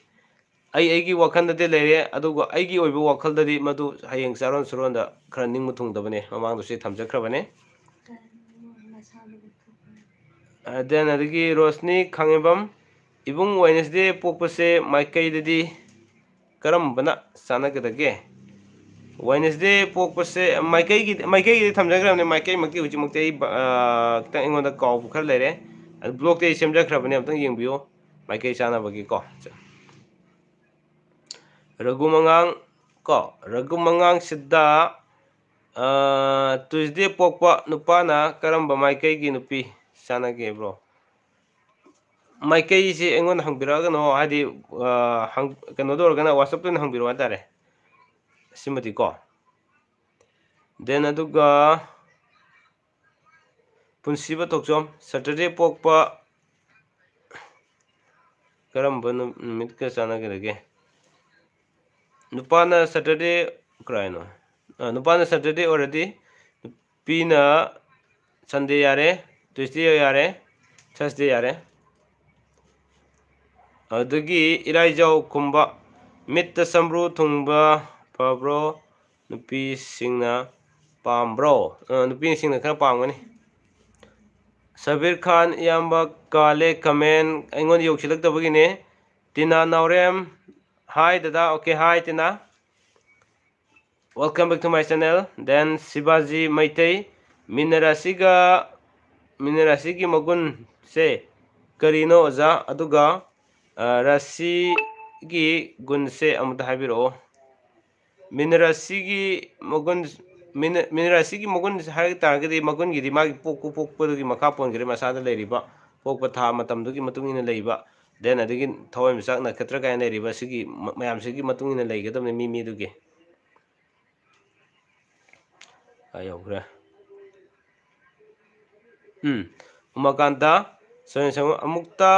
ꯑꯩ ꯑꯩꯒꯤ ꯋꯥꯈꯜꯗꯗꯤ ꯂꯩꯔꯦ, ꯑꯗꯨꯒ ꯑꯩꯒꯤ ꯑꯣꯏꯕ ꯋꯥꯈꯜꯗꯗꯤ ꯃꯗꯨ ꯍꯌꯦꯡ ꯆꯥꯔꯣꯟ ꯁꯨꯔꯣꯟꯗ ꯈꯔ ꯅꯤꯡꯕ ꯊꯨꯡꯗꯕꯅꯦ, ꯃꯃꯥꯡꯗꯁꯨ ꯊꯝꯖꯈ꯭ꯔꯕꯅꯦ꯫ Then ꯑꯗꯒꯤ ꯔꯣꯁꯅꯤ ꯈꯥꯉꯦꯝꯕꯝ, ꯏꯕꯨꯡ, Wednesday ꯄꯣꯛꯄꯁꯦ ꯃꯥꯏꯀꯩꯗꯗꯤ ꯀꯔꯝꯕꯅ ꯆꯥꯟꯅꯒꯗꯒꯦ? Wednesday ꯄꯣꯛꯄꯁꯦ ꯃꯥꯏꯀꯩꯒꯤ, ꯃꯥꯏꯀꯩꯒꯤꯗꯤ ꯊꯝꯖꯈ꯭ꯔꯕꯅꯦ, ꯃꯥꯏꯀꯩꯃꯛꯇꯤ ꯍꯧꯖꯤꯛꯃꯛꯇꯤ ꯑꯩ, ꯑ, ꯈꯤꯇꯪ ꯑꯩꯉꯣꯟꯗ ꯀꯥꯎꯕ ꯈꯔ ꯂꯩꯔꯦ꯫ ꯑꯗꯨ blogꯇꯤ ꯑꯩ ꯁꯦꯝꯖꯈ꯭ꯔꯕꯅꯦ, ꯑꯝꯇꯪ ꯌꯦꯡꯕꯤꯌꯨ ꯃꯥꯏꯀꯩ ꯆꯥꯟꯅꯕꯒꯤꯀꯣ꯫ ꯔꯘꯨ ꯃꯉꯥꯡ ꯀꯣ, ꯔꯘꯨ ꯃꯉꯥꯡ ꯁꯤꯗ, ꯑ, Tuesday ꯄꯣꯛꯄ ꯅꯨꯄꯥꯅ ꯀꯔꯝꯕ ꯃꯥꯏꯀꯩꯒꯤ ꯅꯨꯄꯤ ꯆꯥꯟꯅꯒꯦ bro? ꯃꯥꯏꯀꯩꯁꯤ ꯑꯩꯉꯣꯟꯗ ꯍꯪꯕꯤꯔꯛꯑꯒꯅꯣ, ꯍꯥꯏꯗꯤ, ꯑ, ꯍꯪ-, ꯀꯩꯅꯣꯗ ꯑꯣꯏꯔꯒꯅ WhatsAppꯇ ꯑꯣꯏꯅ ꯍꯪꯕꯤꯔꯛꯑꯣ ꯍꯥꯏꯇꯥꯔꯦ꯫ ꯁꯤꯃꯗꯤꯀꯣ꯫ Then ꯑꯗꯨꯒ ꯄꯨꯟꯁꯤꯕ ꯊꯣꯛꯆꯣꯝ, Saturday ꯄꯣꯛꯄ ꯀꯔꯝꯕ ꯅꯨ-, ꯅꯨꯃꯤꯠꯀ ꯆꯥꯟꯅꯒꯗꯒꯦ? ꯅꯨꯄꯥꯅ Saturday ꯀꯔꯥꯏꯅꯣ? ꯑ, ꯅꯨꯄꯥꯅ Saturday ꯑꯣꯏꯔꯗꯤ ꯅꯨꯄꯤꯅ Sunday ꯌꯥꯔꯦ, Tuesday ꯌꯥꯔꯦ, Thursday ꯌꯥꯔꯦ꯫ ꯑꯗꯨꯗꯒꯤ ꯏꯔꯥꯏꯖꯧ ꯈꯨꯝꯕ, ꯃꯤꯠꯇ ꯁꯝꯕ꯭ꯔꯨ ꯊꯨꯡꯕ ꯐꯕ꯭ꯔꯣ? ꯅꯨꯄꯤꯁꯤꯡꯅ ꯄꯥꯝꯕ꯭ꯔꯣ? ꯑ, ꯅꯨꯄꯤꯁꯤꯡꯅ ꯈꯔ ꯄꯥꯝꯒꯅꯤ꯫ ꯁꯕꯤꯔ ꯈꯥꯟ, ꯏꯌꯥꯝꯕ ꯀꯥꯂꯦ comment ꯑꯩꯉꯣꯟꯗ ꯌꯧꯁꯤꯜꯂꯛꯇꯕꯒꯤꯅꯦ꯫ ꯇꯤꯅꯥ ꯅꯥꯎꯔꯦꯝ, hi ꯗꯗꯥ, okay, hi Tina. Welcome back to my channel꯫ Then ꯁꯤꯕꯥꯖꯤ Meitei, ꯃꯤꯅ ꯔꯥꯁꯤꯒ, ꯃꯤꯅ ꯔꯥꯁꯤꯒꯤ ꯃꯒꯨꯟꯁꯦ ꯀꯔꯤꯅꯣ ꯑꯣꯖꯥ? ꯑꯗꯨꯒ, ꯑ, ꯔꯥꯁꯤꯒꯤ ꯒꯨꯟꯁꯦ ꯑꯃꯨꯛꯇ ꯍꯥꯏꯕꯤꯔꯛꯑꯣ꯫ ꯃꯤꯅ ꯔꯥꯁꯤꯒꯤ ꯃꯒꯨꯟ, ꯃꯤꯅ, ꯃꯤꯅ ꯔꯥꯁꯤꯒꯤ ꯃꯒꯨꯟ ꯍꯥꯏ ꯇꯥꯔꯒꯗꯤ ꯃꯒꯨꯟꯒꯤꯗꯤ ꯃꯥꯒꯤ ꯄꯣꯛꯄ ꯄꯣꯛꯄꯗꯨꯒꯤ ꯃꯈꯥ ꯄꯣꯟꯈ꯭ꯔꯦ, ꯃꯁꯥꯗ ꯂꯩꯔꯤꯕ ꯄꯣꯛꯄ ꯊꯥ ꯃꯇꯝꯗꯨꯒꯤ ꯃꯇꯨꯡ ꯏꯟꯅ ꯂꯩꯕ꯫ Then ꯑꯗꯒꯤ ꯊꯋꯥꯏꯃꯤꯆꯥꯛ ꯅꯈꯇ꯭ꯔ ꯀꯥꯏꯅ ꯂꯩꯔꯤꯕ ꯁꯤꯒꯤ ꯃ-, ꯃꯌꯥꯝꯁꯤꯒꯤ ꯃꯇꯨꯡ ꯏꯟꯅ ꯂꯩꯒꯗꯕꯅꯤ ꯃꯤ ꯃꯤꯗꯨꯒꯤ꯫ ꯀꯥꯏ ꯌꯧꯈ꯭ꯔꯦ? ꯎꯝ, ꯎꯃꯥꯀꯥꯟꯇ, ꯁꯣꯔꯦꯟ ꯁꯪꯒꯣꯝ, ꯑꯃꯨꯛꯇ,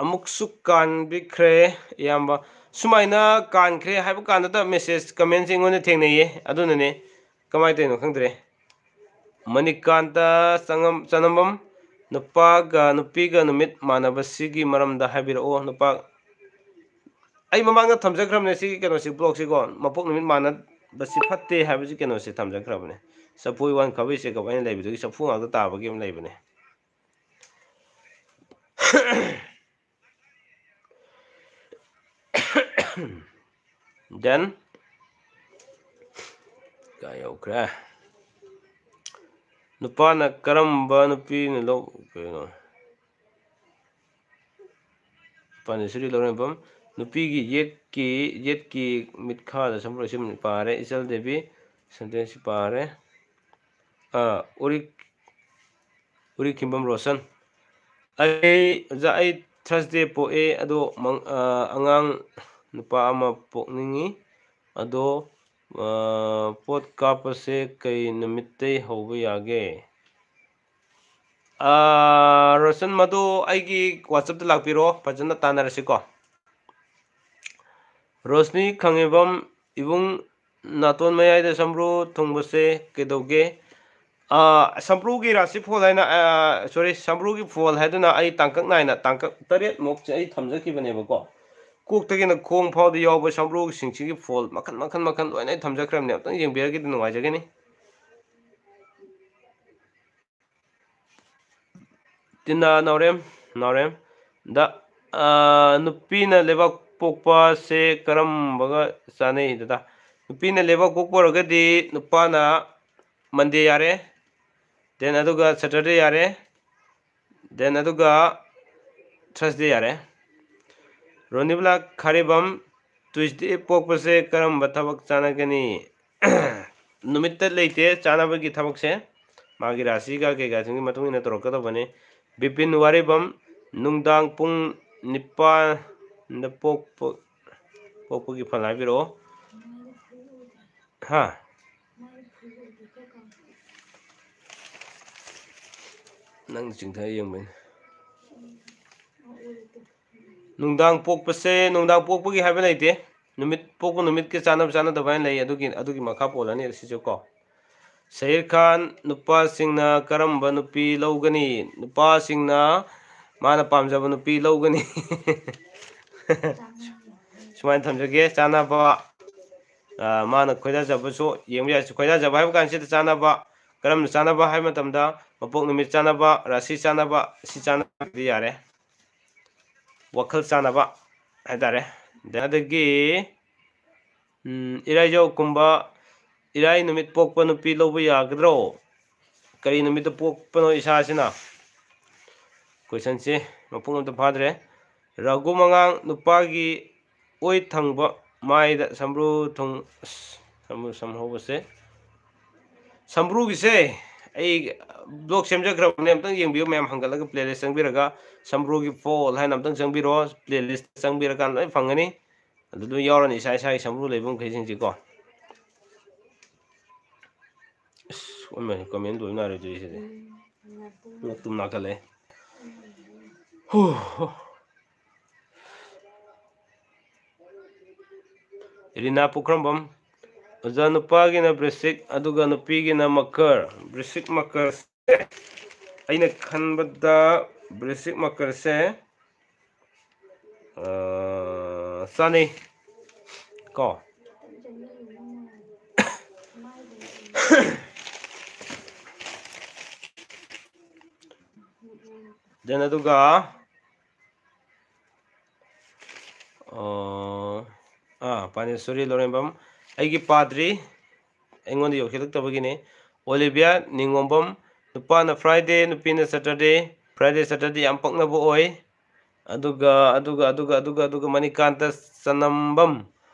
ꯑꯃꯨꯛꯁꯨ ꯀꯥꯟꯕꯤꯈ꯭ꯔꯦ ꯏꯌꯥꯝꯕ꯫ ꯁꯨꯃꯥꯏꯅ ꯀꯥꯟꯈ꯭ꯔꯦ ꯍꯥꯏꯕ ꯀꯥꯟꯗꯇ message, commentꯁꯦ ꯑꯩꯉꯣꯟꯗ ꯊꯦꯡꯅꯩꯌꯦ, ꯑꯗꯨꯅꯅꯦ꯫ ꯀꯃꯥꯏꯅ ꯇꯧꯔꯤꯅꯣ ꯈꯪꯗ꯭ꯔꯦ꯫ ꯃꯅꯤꯀꯥꯟꯇ ꯆꯉꯝ-, ꯆꯅꯝꯕꯝ, ꯅꯨꯄꯥꯒ ꯅꯨꯄꯤꯒ ꯅꯨꯃꯤꯠ ꯃꯥꯟꯅꯕꯁꯤꯒꯤ ꯃꯔꯝꯗ ꯍꯥꯏꯕꯤꯔꯛꯑꯣ꯫ ꯅꯨꯄꯥ, ꯑꯩ ꯃꯃꯥꯡꯗ ꯊꯝꯖꯈ꯭ꯔꯕꯅꯦ ꯁꯤꯒꯤ ꯀꯩꯅꯣꯁꯤ, blogꯁꯤꯀꯣ, ꯃꯄꯣꯛ ꯅꯨꯃꯤꯠ ꯃꯥꯟꯅꯕꯁꯤ ꯐꯠꯇꯦ ꯍꯥꯏꯕꯁꯤ ꯀꯩꯅꯣꯁꯤ ꯊꯝꯖꯈ꯭ꯔꯕꯅꯦ꯫ ꯆꯐꯨ ꯏꯋꯥꯟ ꯈꯥꯕꯩ ꯆꯦꯀꯞ ꯍꯥꯏꯅ ꯂꯩꯕꯗꯨꯒꯤ ꯆꯐꯨ ꯉꯥꯛꯇ ꯇꯥꯕꯒꯤ ꯑꯃ ꯂꯩꯕꯅꯦ꯫ Then ꯀꯥꯏ ꯌꯧꯈ꯭ꯔꯦ? ꯅꯨꯄꯥꯅ ꯀꯔꯝꯕ ꯅꯨꯄꯤꯅ ꯂꯧ-, ꯀꯩꯅꯣ? ꯄꯥꯟꯗꯦꯁꯣꯔꯤ ꯂꯧꯔꯦꯝꯕꯝ, ꯅꯨꯄꯤꯒꯤ ꯌꯦꯠꯀꯤ, ꯌꯦꯠꯀꯤ ꯃꯤꯠꯈꯥꯗ ꯁꯝꯕ꯭ꯔꯨ ꯑꯁꯤ ꯄꯥꯔꯦ꯫ ꯏꯆꯜ ꯗꯦꯕꯤ, sentence ꯄꯥꯔꯦ꯫ ꯑꯥ, ꯎꯔꯤꯛ, ꯎꯔꯤꯛ ꯈꯤꯝꯕꯝ ꯔꯣꯁꯟ꯫ ꯑꯩ, ꯑꯣꯖꯥ, ꯑꯩ Thursday ꯄꯣꯛꯑꯦ, ꯑꯗꯣ ꯃꯪ-, ꯑꯥ, ꯑꯉꯥꯡ ꯅꯨꯄꯥ ꯑꯃ ꯄꯣꯛꯅꯤꯡꯉꯤ꯫ ꯑꯗꯣ, ꯑꯥ, ꯄꯣꯠ ꯀꯥꯞꯄꯁꯦ ꯀꯩ ꯅꯨꯃꯤꯠꯇꯩ ꯍꯧꯕ ꯌꯥꯒꯦ? ꯑꯥ, ꯔꯣꯁꯟ, ꯃꯗꯨ ꯑꯩꯒꯤ WhatsAppꯇ ꯂꯥꯛꯄꯤꯔꯣ, ꯐꯖꯅ ꯇꯥꯟꯅꯔꯁꯤꯀꯣ꯫ ꯔꯣꯁꯅꯤ ꯈꯪꯉꯦꯝꯕꯝ, ꯏꯕꯨꯡ, ꯅꯥꯇꯣꯟ ꯃꯌꯥꯏꯗ ꯁꯝꯕ꯭ꯔꯨ ꯊꯨꯡꯕꯁꯦ ꯀꯩꯗꯧꯒꯦ? ꯑꯥ, ꯁꯝꯕ꯭ꯔꯨꯒꯤ ꯔꯥꯁꯤ ꯐꯣꯜ ꯍꯥꯏꯅ, ꯑꯥ, sorry, ꯁꯝꯕ꯭ꯔꯨꯒꯤ ꯐꯣꯜ ꯍꯥꯏꯗꯨꯅ ꯑꯩ ꯇꯥꯡꯀꯛ ꯅꯥꯏꯅ ꯇꯥꯡꯀꯛ ꯇꯔꯦꯠꯃꯨꯛꯁꯦ ꯑꯩ ꯊꯝꯖꯈꯤꯕꯅꯦꯕꯀꯣ꯫ ꯀꯣꯛꯇꯒꯤꯅ ꯈꯣꯡ ꯐꯥꯎꯗ ꯌꯥꯎꯕ ꯁꯝꯕ꯭ꯔꯨꯁꯤꯡꯁꯤꯒꯤ ꯐꯣꯜ ꯃꯈꯜ, ꯃꯈꯜ, ꯃꯈꯜ ꯂꯣꯏꯅ ꯑꯩ ꯊꯝꯖꯈ꯭ꯔꯕꯅꯦ꯫ ꯑꯝꯇꯪ ꯌꯦꯡꯕꯤꯔꯒꯗꯤ ꯅꯨꯡꯉꯥꯏꯖꯒꯅꯤ꯫ ꯇꯤꯅꯥ ꯅꯥꯎꯔꯦꯝ, ꯅꯥꯎꯔꯦꯝ꯫ ꯗ, ꯑꯥ, ꯅꯨꯄꯤꯅ ꯂꯩꯕꯥꯛ ꯄꯣꯛꯄꯁꯦ ꯀꯔꯝꯕꯒ ꯆꯥꯅꯩ, ꯗꯗꯥ? ꯅꯨꯄꯤꯅ ꯂꯩꯕꯥꯛ ꯄꯣꯛꯄ ꯑꯣꯏꯔꯒꯗꯤ ꯅꯨꯄꯥꯅ Monday ꯌꯥꯔꯦ, then ꯑꯗꯨꯒ Saturday ꯌꯥꯔꯦ, then ꯑꯗꯨꯒ Thursday ꯌꯥꯔꯦ꯫ ꯔꯣꯅꯤꯕꯂꯥ ꯈꯥꯔꯦꯕꯝ, Tuesday ꯄꯣꯛꯄꯁꯦ ꯀꯔꯝꯕ ꯊꯕꯛ ꯆꯥꯟꯅꯒꯅꯤ? ꯅꯨꯃꯤꯠꯇ ꯂꯩꯇꯦ ꯆꯥꯟꯅꯕꯒꯤ ꯊꯕꯛꯁꯦ, ꯃꯥꯒꯤ ꯔꯥꯁꯤꯒ ꯀꯩꯀꯥꯁꯤꯡꯒꯤ ꯃꯇꯨꯡ ꯏꯟꯅ ꯇꯧꯔꯛꯀꯗꯧꯕꯅꯤ꯫ ꯕꯤꯄꯤꯟ ꯋꯥꯔꯦꯕꯝ, ꯅꯨꯡꯗꯥꯡ ꯄꯨꯡ ꯅꯤꯄꯥꯟꯗ ꯄꯣꯛꯄ, ꯄꯣꯛꯄꯒꯤ ꯐꯜ ꯍꯥꯏꯕꯤꯔꯛꯑꯣ꯫ ꯍꯥ? ꯅꯪ ꯆꯤꯡꯊꯔ ꯌꯦꯡꯕꯩꯅꯦ꯫ ꯅꯨꯡꯗꯥꯡ ꯄꯣꯛꯄꯁꯦ, ꯅꯨꯡꯗꯥꯡ ꯄꯣꯛꯄꯒꯤ ꯍꯥꯏꯕ ꯂꯩꯇꯦ꯫ ꯅꯨꯃꯤꯠ, ꯄꯣꯛꯄ ꯅꯨꯃꯤꯠꯀ ꯆꯥꯟꯅꯕ ꯆꯥꯟꯅꯗꯕ ꯍꯥꯏꯅ ꯂꯩ꯫ ꯑꯗꯨꯒꯤ, ꯑꯗꯨꯒꯤ ꯃꯈꯥ ꯄꯣꯜꯂꯅꯤ ꯁꯤꯁꯨ ꯀꯣ꯫ ꯁꯍꯤꯔ ꯈꯥꯟ, ꯅꯨꯄꯥꯁꯤꯡꯅ ꯀꯔꯝꯕ ꯅꯨꯄꯤ ꯂꯧꯒꯅꯤ? ꯅꯨꯄꯥꯁꯤꯡꯅ ꯃꯥꯅ ꯄꯥꯝꯖꯕ ꯅꯨꯄꯤ ꯂꯧꯒꯅꯤ꯫ ꯁꯨꯃꯥꯏꯅ ꯊꯝꯖꯒꯦ, ꯆꯥꯟꯅꯕ, ꯑ, ꯃꯥꯅ ꯈꯣꯏꯗꯥꯖꯕꯁꯨ ꯌꯦꯡꯕ ꯌꯥꯏ꯫ ꯈꯣꯏꯗꯥꯖꯕ ꯍꯥꯏꯕ ꯀꯥꯟꯁꯤꯗ ꯆꯥꯟꯅꯕ, ꯀꯔꯝꯅ ꯆꯥꯟꯅꯕ ꯍꯥꯏꯕ ꯃꯇꯝꯗ, ꯃꯄꯣꯛ ꯅꯨꯃꯤꯠ ꯆꯥꯟꯅꯕ, ꯔꯥꯁꯤ ꯆꯥꯟꯅꯕ, ꯁꯤ ꯆꯥꯟꯅꯕꯗꯤ ꯌꯥꯔꯦ꯫ ꯋꯥꯈꯜ ꯆꯥꯟꯅꯕ ꯍꯥꯏꯇꯥꯔꯦ꯫ ꯑꯗꯒꯤ, ꯎꯝ, ꯏꯔꯥꯏꯖꯧ ꯀꯨꯝꯕ, ꯏꯔꯥꯏ ꯅꯨꯃꯤꯠ ꯄꯣꯛꯄ ꯅꯨꯄꯤ ꯂꯧꯕ ꯌꯥꯒꯗ꯭ꯔꯣ? ꯀꯔꯤ ꯅꯨꯃꯤꯠꯇ ꯄꯣꯛꯄꯅꯣ ꯏꯁꯥꯁꯤꯅ? ꯀꯣꯏꯁꯟꯁꯤ ꯃꯄꯨꯡ ꯑꯝꯇ ꯐꯥꯗ꯭ꯔꯦ꯫ ꯔꯥꯒꯨ ꯃꯉꯥꯡ, ꯅꯨꯄꯥꯒꯤ ꯑꯣꯏ ꯊꯪꯕ ꯃꯥꯏꯗ ꯁꯝꯕ꯭ꯔꯨ ꯊꯨꯡ-, ꯑꯁ, ꯁꯝꯕ꯭ꯔꯨ ꯁꯝꯍꯧꯕꯁꯦ, ꯁꯝꯕ꯭ꯔꯨꯒꯤꯁꯦ ꯑꯩ ꯕ꯭ꯂꯣꯛ ꯁꯦꯝꯖꯈ꯭ꯔꯕꯅꯦ, ꯑꯝꯇꯪ ꯌꯦꯡꯕꯤꯌꯨ ꯃꯌꯥꯝ, ꯍꯟꯒꯠꯂꯒ ꯄ꯭ꯂꯦꯂꯤꯁ ꯆꯪꯕꯤꯔꯒ ꯁꯝꯕ꯭ꯔꯨꯒꯤ ꯐꯣꯜ ꯍꯥꯏꯅ ꯑꯝꯇꯪ ꯆꯪꯕꯤꯔꯣ, ꯄ꯭ꯂꯦꯂꯤꯁ ꯆꯪꯕꯤꯔꯀꯥꯟꯗ ꯂꯣꯏ ꯐꯪꯒꯅꯤ꯫ ꯑꯗꯨ ꯂꯣꯏ ꯌꯥꯎꯔꯅꯤ, ꯏꯁꯥ ꯏꯁꯥꯒꯤ ꯁꯝꯕ꯭ꯔꯨ ꯂꯩꯕ ꯃꯈꯩꯁꯤꯡꯁꯤꯀꯣ꯫ ꯑꯁ, ꯑꯣꯏꯃꯥ, ꯀꯃꯦꯟ ꯂꯣꯏ ꯅꯥꯔꯣꯏꯗꯣꯏꯁꯤꯗꯤ꯫ ꯉꯥꯛꯇꯨꯝ ꯅꯥꯀꯠꯂꯦ꯫ ꯍꯣ, ꯍꯣ꯫ ꯔꯤꯅꯥ ꯄꯨꯈ꯭ꯔꯝꯕꯝ, ꯑꯣꯖꯥ, ꯅꯨꯄꯥꯒꯤꯅ ꯕ꯭ꯔꯤꯁꯤꯛ, ꯑꯗꯨꯒ ꯅꯨꯄꯤꯒꯤꯅ ꯃꯀꯔ꯫ ꯕ꯭ꯔꯤꯁꯤꯛ ꯃꯀꯔꯁꯦ, ꯑꯩꯅ ꯈꯟꯕꯗ ꯕ꯭ꯔꯤꯁꯤꯛ ꯃꯀꯔꯁꯦ, ꯑ, ꯆꯥꯅꯩ ꯀꯣ꯫ Then ꯑꯗꯨꯒ, ꯑ, ꯑꯥ, ꯄꯥꯅꯦꯁꯣꯔꯤ ꯂꯧꯔꯦꯝꯕꯝ, ꯑꯩꯒꯤ ꯄꯥꯗ꯭ꯔꯤ, ꯑꯩꯉꯣꯟꯗ ꯌꯧꯁꯤꯜꯂꯛꯇꯕꯒꯤꯅꯤ꯫ ꯑꯣꯂꯤꯕꯤꯌꯥ ꯅꯤꯉꯣꯝꯕꯝ, ꯅꯨꯄꯥꯅ Friday, ꯅꯨꯄꯤꯅ Saturday, Friday, Saturday ꯌꯥꯝ ꯄꯛꯅꯕ ꯑꯣꯏ꯫ ꯑꯗꯨꯒ, ꯑꯗꯨꯒ, ꯑꯗꯨꯒ, ꯑꯗꯨꯒ, ꯑꯗꯨꯒ ꯃꯅꯤꯀꯥꯟꯇ ꯆꯅꯝꯕꯝ,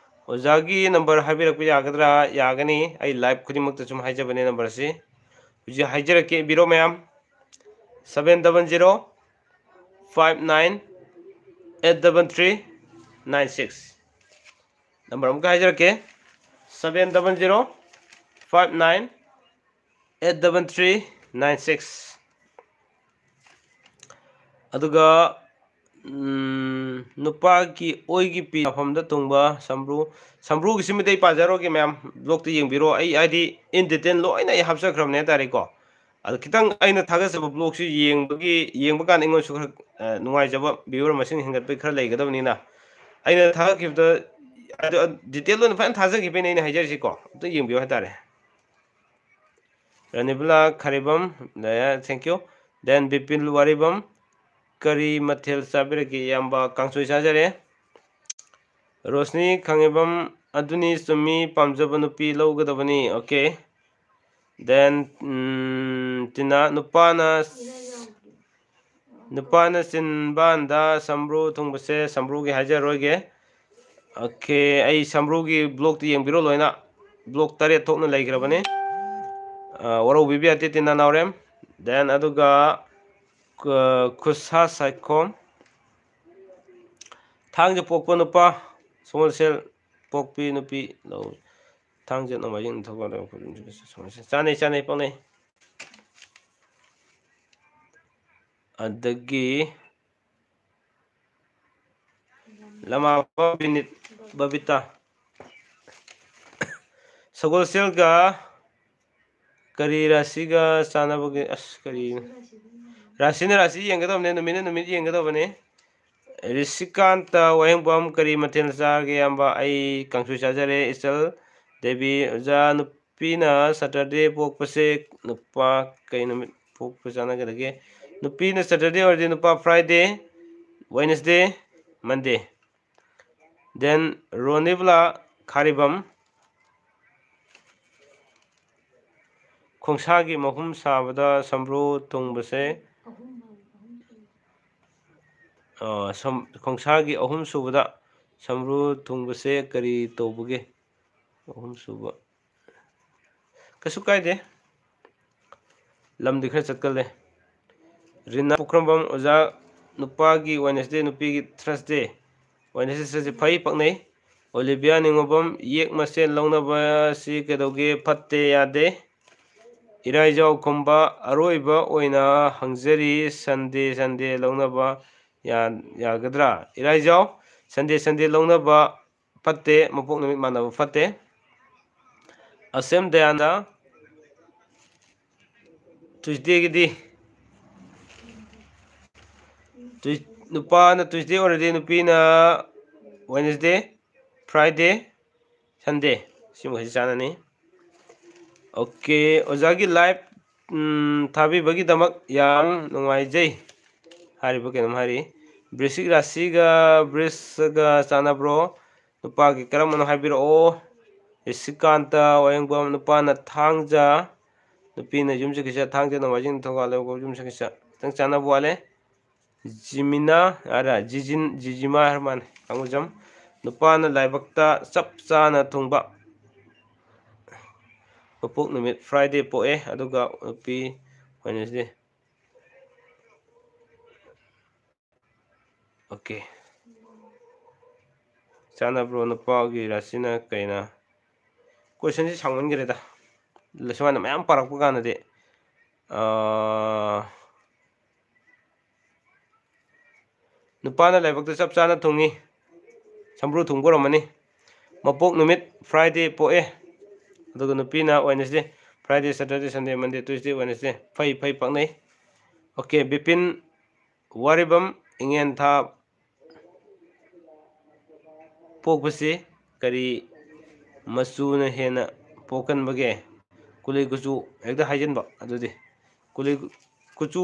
ꯑꯣꯖꯥꯒꯤ ꯅꯝꯕꯔ ꯍꯥꯏꯕꯤꯔꯛꯄ ꯌꯥꯒꯗ꯭ꯔꯥ? ꯌꯥꯒꯅꯤ꯫ ꯑꯩ live ꯈꯨꯗꯤꯡꯃꯛꯇ ꯁꯨꯝ ꯍꯥꯏꯖꯕꯅꯦ ꯅꯝꯕꯔꯁꯤ꯫ ꯍꯧꯖꯤꯛ ꯍꯥꯏꯖꯔꯛꯀꯦ, ꯏꯕꯤꯔꯣ ꯃꯌꯥꯝ꯫ Seven double zero five nine eight double three nine six꯫ Number ꯑꯃꯨꯛꯀ ꯍꯥꯏꯖꯔꯛꯀꯦ, seven double zero five nine eight double three nine six꯫ ꯑꯗꯨꯒ ꯎꯝ, ꯅꯨꯄꯥꯒꯤ ꯑꯣꯏꯒꯤ ꯄꯤ ꯃꯐꯝꯗ ꯇꯣꯡꯕ ꯁꯝꯕ꯭ꯔꯨ꯫ ꯁꯝꯕ꯭ꯔꯨꯒꯤꯁꯤꯃꯗꯤ ꯑꯩ ꯄꯥꯖꯔꯣꯏꯒꯦ ꯃꯌꯥꯝ, ꯕ꯭ꯂꯣꯛꯇ ꯌꯦꯡꯕꯤꯔꯣ꯫ ꯑꯩ ꯍꯥꯏꯗꯤ in detail ꯂꯣꯏꯅ ꯑꯩ ꯍꯥꯞꯆꯈ꯭ꯔꯕꯅꯦ ꯍꯥꯏꯇꯥꯔꯦꯀꯣ꯫ ꯑꯗꯣ ꯈꯤꯇꯪ ꯑꯩꯅ ꯊꯥꯒꯠꯆꯕ ꯕ꯭ꯂꯣꯛꯁꯤ ꯌꯦꯡꯕꯒꯤ, ꯌꯦꯡꯕ ꯀꯥꯟꯗ ꯑꯩꯉꯣꯟꯗꯁꯨ ꯈꯔ, ꯑ, ꯅꯨꯡꯉꯥꯏꯖꯕ, viewer ꯃꯁꯤꯡ ꯍꯦꯟꯒꯠꯄꯒꯤ ꯈꯔ ꯂꯩꯒꯗꯕꯅꯤꯅ, ꯑꯩꯅ ꯊꯥꯒꯠꯈꯤꯕꯗ ꯑꯗꯨ, ꯑ, detail ꯑꯣꯏꯅ ꯐꯖꯅ ꯊꯥꯖꯈꯤꯕꯩꯅꯦ ꯑꯩꯅ ꯍꯥꯏꯖꯔꯤꯁꯤꯀꯣ꯫ ꯑꯝꯇ ꯌꯦꯡꯕꯤꯌꯨ ꯍꯥꯏꯇꯥꯔꯦ꯫ ꯔꯅꯤꯕꯂꯥ ꯈꯥꯔꯤꯕꯝ, ꯂꯩꯔꯦ, thank you꯫ Then ꯕꯤꯄꯤꯟ ꯋꯥꯔꯤꯕꯝ, ꯀꯔꯤ ꯃꯊꯦꯜ ꯆꯥꯕꯤꯔꯒꯦ ꯏꯌꯥꯝꯕ? ꯀꯥꯡꯁꯣꯏ ꯆꯥꯖꯔꯦ꯫ ꯔꯣꯁꯅꯤ ꯈꯥꯉꯦꯝꯕꯝ, ꯑꯗꯨꯅꯤ ꯆꯨꯝꯃꯤ, ꯄꯥꯝꯖꯕ ꯅꯨꯄꯤ ꯂꯧꯒꯗꯕꯅꯤ꯫ Okay꯫ Then, ꯎꯝ, ꯇꯤꯅꯥ, ꯅꯨꯄꯥꯅ, ꯅꯨꯄꯥꯅ ꯆꯤꯟꯕꯥꯟꯗ ꯁꯝꯕ꯭ꯔꯨ ꯊꯨꯡꯕꯁꯦ, ꯁꯝꯕ꯭ꯔꯨꯒꯤ ꯍꯥꯏꯖꯔꯣꯏꯒꯦ꯫ Okay, ꯑꯩ ꯁꯝꯕ꯭ꯔꯨꯒꯤ ꯕ꯭ꯂꯣꯛꯇ ꯌꯦꯡꯕꯤꯔꯣ ꯂꯣꯏꯅ꯫ ꯕ꯭ꯂꯣꯛ ꯇꯔꯦꯠ ꯊꯣꯛꯅ ꯂꯩꯈ꯭ꯔꯕꯅꯤ꯫ ꯑ, ꯋꯥꯔꯧꯕꯤꯕ ꯌꯥꯗꯦ ꯇꯤꯅꯥ ꯅꯥꯎꯔꯦꯝ꯫ Then ꯑꯗꯨꯒ ꯈꯨ-, ꯈꯨꯁꯥ ꯁꯥꯏꯈꯣꯝ꯫ ꯊꯥꯡꯖ ꯄꯣꯛꯄ ꯅꯨꯄꯥ, ꯁꯒꯣꯜꯁꯦꯜ ꯄꯣꯛꯄꯤ ꯅꯨꯄꯤ ꯂꯧ꯫ ꯊꯥꯡꯖ, ꯅꯣꯡꯃꯥꯏꯖꯤꯡ, ꯅꯤꯡꯊꯧꯀꯥꯕ, ꯆꯥꯅꯩ, ꯆꯥꯅꯩ, ꯄꯛꯅꯩ꯫ ꯑꯗꯒꯤ ꯂꯃꯥꯕꯝ ꯕꯤꯅꯤꯠ, ꯕꯕꯤꯇꯥ꯫ ꯁꯒꯣꯜꯁꯦꯜꯒ ꯀꯔꯤ ꯔꯥꯁꯤꯒ ꯆꯥꯟꯅꯕꯒꯦ? ꯑꯁ, ꯀꯔꯤ? ꯔꯥꯁꯤꯅ ꯔꯥꯁꯤ ꯌꯦꯡꯒꯗꯕꯅꯦ, ꯅꯨꯃꯤꯠꯅ ꯅꯨꯃꯤꯠ ꯌꯦꯡꯒꯗꯕꯅꯦ꯫ ꯔꯤꯁꯤꯀꯥꯟꯇ ꯋꯥꯍꯦꯡꯕꯝ, ꯀꯔꯤ ꯃꯊꯦꯜ ꯆꯥꯔꯒꯦ ꯏꯌꯥꯝꯕ? ꯑꯩ ꯀꯥꯡꯁꯣꯏ ꯆꯥꯖꯔꯦ꯫ ꯏꯆꯜ ꯗꯦꯕꯤ, ꯑꯣꯖꯥ, ꯅꯨꯄꯤꯅ ꯁꯇꯔꯗꯦ ꯄꯣꯛꯄꯁꯦ ꯅꯨꯄꯥ ꯀꯩ ꯅꯨꯃꯤꯠ ꯄꯣꯛꯄ ꯆꯥꯟꯅꯒꯗꯒꯦ? ꯅꯨꯄꯤꯅ ꯁꯇꯔꯗꯦ ꯑꯣꯏꯔꯗꯤ ꯅꯨꯄꯥ ꯐ꯭ꯔꯥꯏꯗꯦ, ꯋꯦꯅꯁꯗꯦ, ꯃꯟꯗꯦ꯫ Then ꯔꯣꯅꯤꯕꯂꯥ ꯈꯥꯔꯤꯕꯝ, ꯈꯣꯡꯁꯥꯒꯤ ꯃꯍꯨꯝ ꯁꯥꯕꯗ ꯁꯝꯕ꯭ꯔꯨ ꯊꯨꯡꯕꯁꯦ, ꯑ, ꯁꯝ-, ꯈꯣꯡꯁꯥꯒꯤ ꯑꯍꯨꯝ ꯁꯨꯕꯗ ꯁꯝꯕ꯭ꯔꯨ ꯊꯨꯡꯕꯁꯦ ꯀꯔꯤ ꯇꯧꯕꯒꯦ? ꯑꯍꯨꯝ ꯁꯨꯕ꯫ ꯀꯩꯁꯨ ꯀꯥꯏꯗꯦ꯫ ꯂꯝꯗꯤ ꯈꯔ ꯆꯠꯀꯜꯂꯦ꯫ ꯔꯤꯅꯥ ꯄꯨꯈ꯭ꯔꯝꯕꯝ, ꯑꯣꯖꯥ, ꯅꯨꯄꯥꯒꯤ ꯋꯦꯅꯁꯗꯦ, ꯅꯨꯄꯤꯒꯤ ꯊ꯭ꯔꯁꯗꯦ꯫ ꯋꯦꯅꯁꯗꯦ, ꯊ꯭ꯔꯁꯗꯦ ꯐꯩ, ꯄꯛꯅꯩ꯫ ꯑꯣꯂꯤꯕꯤꯌꯥ ꯅꯤꯉꯣꯝꯕꯝ, ꯌꯦꯛ ꯃꯁꯦꯟ ꯂꯧꯅꯕ ꯑꯁꯤ ꯀꯩꯗꯧꯒꯦ? ꯐꯠꯇꯦ, ꯌꯥꯗꯦ꯫ ꯏꯔꯥꯏꯖꯥꯎ ꯈꯨꯝꯕ ꯑꯔꯣꯏꯕ ꯑꯣꯏꯅ ꯍꯪꯖꯔꯤ, ꯁꯟꯗꯦ ꯁꯟꯗꯦ ꯂꯧꯅꯕ ꯌꯥ-, ꯌꯥꯒꯗ꯭ꯔꯥ? ꯏꯔꯥꯏꯖꯥꯎ, ꯁꯟꯗꯦ ꯁꯟꯗꯦ ꯂꯧꯅꯕ ꯐꯠꯇꯦ, ꯃꯄꯣꯛ ꯅꯨꯃꯤꯠ ꯃꯥꯟꯅꯕ ꯐꯠꯇꯦ꯫ ꯑꯁꯦꯝ ꯗꯌꯥꯅ ꯇ꯭ꯌꯨꯁꯗꯦꯒꯤꯗꯤ, ꯇ꯭ꯌꯨꯁ-, ꯅꯨꯄꯥꯅ ꯇ꯭ꯌꯨꯁꯗꯦ ꯑꯣꯏꯔꯗꯤ ꯅꯨꯄꯤꯅ ꯋꯦꯅꯁꯗꯦ, ꯐ꯭ꯔꯥꯏꯗꯦ, ꯁꯟꯗꯦ, ꯁꯤꯃꯈꯩꯁꯤ ꯆꯥꯟꯅꯅꯤ꯫ ꯑꯣꯀꯦ, ꯑꯣꯖꯥꯒꯤ ꯂꯥꯏꯚ, ꯎꯝ, ꯊꯥꯕꯤꯕꯒꯤꯗꯃꯛ ꯌꯥꯝ ꯅꯨꯡꯉꯥꯏꯖꯩ꯫ ꯍꯥꯏꯔꯤꯕ ꯀꯩꯅꯣꯝ ꯍꯥꯏꯔꯤ, ꯕ꯭ꯔꯤꯁꯤꯛ ꯔꯥꯁꯤꯒ ꯕ꯭ꯔꯤꯁꯒ ꯆꯥꯟꯅꯕ꯭ꯔꯣ? ꯅꯨꯄꯥꯒꯤ ꯀꯔꯝꯕꯅꯣ ꯍꯥꯏꯕꯤꯔꯛꯑꯣ꯫ ꯔꯤꯁꯤꯀꯥꯟꯇ ꯋꯥꯍꯦꯡꯕꯝ, ꯅꯨꯄꯥꯅ ꯊꯥꯡꯖ, ꯅꯨꯄꯤꯅ ꯌꯨꯝꯁꯀꯩꯁ, ꯊꯥꯡꯖ ꯅꯣꯡꯃꯥꯏꯖꯤꯡ ꯊꯧꯕꯥꯜ ꯂꯩꯕꯥꯛꯄꯣꯛꯄ ꯌꯨꯝꯁꯀꯩꯁ꯫ ꯈꯤꯇꯪ ꯆꯥꯟꯅꯕ ꯋꯥꯠꯂꯦ꯫ ꯖꯤꯃꯤꯅꯥ, ꯑꯔ, ꯖꯤꯖꯤꯟ, ꯖꯤꯖꯤꯃꯥ ꯍꯥꯏꯔ ꯃꯥꯜꯂꯦ, ꯀꯥꯡꯕꯨꯖꯝ꯫ ꯅꯨꯄꯥꯅ ꯂꯥꯏꯕꯛꯇ ꯆꯞ ꯆꯥꯅ ꯊꯨꯡꯕ꯫ ꯃꯄꯣꯛ ꯅꯨꯃꯤꯠ ꯐ꯭ꯔꯥꯏꯗꯦ ꯄꯣꯛꯑꯦ, ꯑꯗꯨꯒ ꯅꯨꯄꯤ ꯋꯦꯅꯁꯗꯦ꯫ ꯑꯣꯀꯦ꯫ ꯆꯥꯟꯅꯕ꯭ꯔꯣ? ꯅꯨꯄꯥꯒꯤ ꯔꯥꯁꯤꯅ ꯀꯩꯅ? ꯀꯣꯏꯁꯟꯁꯤ ꯁꯥꯡꯃꯟꯈ꯭ꯔꯦꯗ꯫ ꯁꯨꯃꯥꯏꯅ ꯃꯌꯥꯝ ꯄꯥꯔꯛꯄ ꯀꯥꯟꯗꯗꯤ, ꯑꯥ, ꯅꯨꯄꯥꯅ ꯂꯥꯏꯕꯛꯇ ꯆꯞ ꯆꯥꯅ ꯊꯨꯡꯉꯤ꯫ ꯁꯝꯕ꯭ꯔꯨ ꯊꯨꯡꯕ ꯑꯣꯏꯔꯝꯃꯅꯤ꯫ ꯃꯄꯣꯛ ꯅꯨꯃꯤꯠ ꯐ꯭ꯔꯥꯏꯗꯦ ꯄꯣꯛꯑꯦ꯫ ꯑꯗꯨꯒ ꯅꯨꯄꯤꯅ ꯋꯦꯅꯁꯗꯦ, ꯐ꯭ꯔꯥꯏꯗꯦ, ꯁꯇꯔꯗꯦ, ꯁꯟꯗꯦ, ꯃꯟꯗꯦ, ꯇ꯭ꯌꯨꯁꯗꯦ, ꯋꯦꯅꯁꯗꯦ꯫ ꯐꯩ, ꯐꯩ, ꯄꯛꯅꯩ꯫ ꯑꯣꯀꯦ, ꯕꯤꯄꯤꯟ ꯋꯥꯔꯤꯕꯝ, ꯏꯉꯦꯟꯊꯥ ꯄꯣꯛꯄꯁꯤ ꯀꯔꯤ ꯃꯆꯨꯅ ꯍꯦꯟꯅ ꯄꯣꯛꯀꯟꯕꯒꯦ? ꯀꯨꯂꯩ ꯀꯨꯆꯨ ꯍꯦꯛꯇ ꯍꯥꯏꯖꯤꯟꯕ꯫ ꯑꯗꯨꯗꯤ ꯀꯨꯂꯩ ꯀꯨꯆꯨ,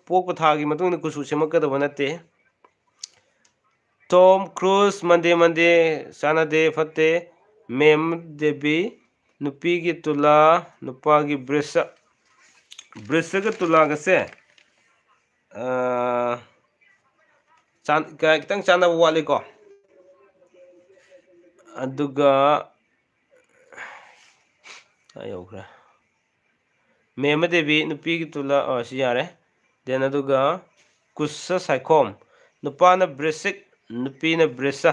ꯄꯣꯛꯄ ꯊꯥꯒꯤ ꯃꯇꯨꯡ ꯏꯟꯅ ꯀꯨꯆꯨ ꯁꯦꯝꯃꯛꯀꯗꯕ ꯅꯠꯇꯦ꯫ ꯇꯣꯝ ꯀ꯭ꯔꯨꯖ, ꯃꯟꯗꯦ ꯃꯟꯗꯦ, ꯆꯥꯟꯅꯗꯦ, ꯐꯠꯇꯦ꯫ ꯃꯦꯝ ꯗꯦꯕꯤ, ꯅꯨꯄꯤꯒꯤ ꯇꯨꯂꯥ, ꯅꯨꯄꯥꯒꯤ ꯕ꯭ꯔꯤꯁ꯫ ꯕ꯭ꯔꯤꯁꯒ ꯇꯨꯂꯥꯒꯁꯦ, ꯑꯥ, ꯆꯥꯟ-, ꯀ-, ꯈꯤꯇꯪ ꯆꯥꯟꯅꯕ ꯋꯥꯠꯂꯤꯀꯣ꯫ ꯑꯗꯨꯒ, ꯑꯥ ꯌꯧꯈ꯭ꯔꯦ꯫ ꯃꯦꯝꯃ ꯗꯦꯕꯤ, ꯅꯨꯄꯤꯒꯤ ꯇꯨꯂꯥ, ꯑꯣ, ꯁꯤ ꯌꯥꯔꯦ꯫ Then ꯑꯗꯨꯒ ꯀꯨꯁ ꯁꯥꯏꯈꯣꯝ, ꯅꯨꯄꯥꯅ ꯕ꯭ꯔꯤꯁꯤꯛ, ꯅꯨꯄꯤꯅ ꯕ꯭ꯔꯤꯁ꯫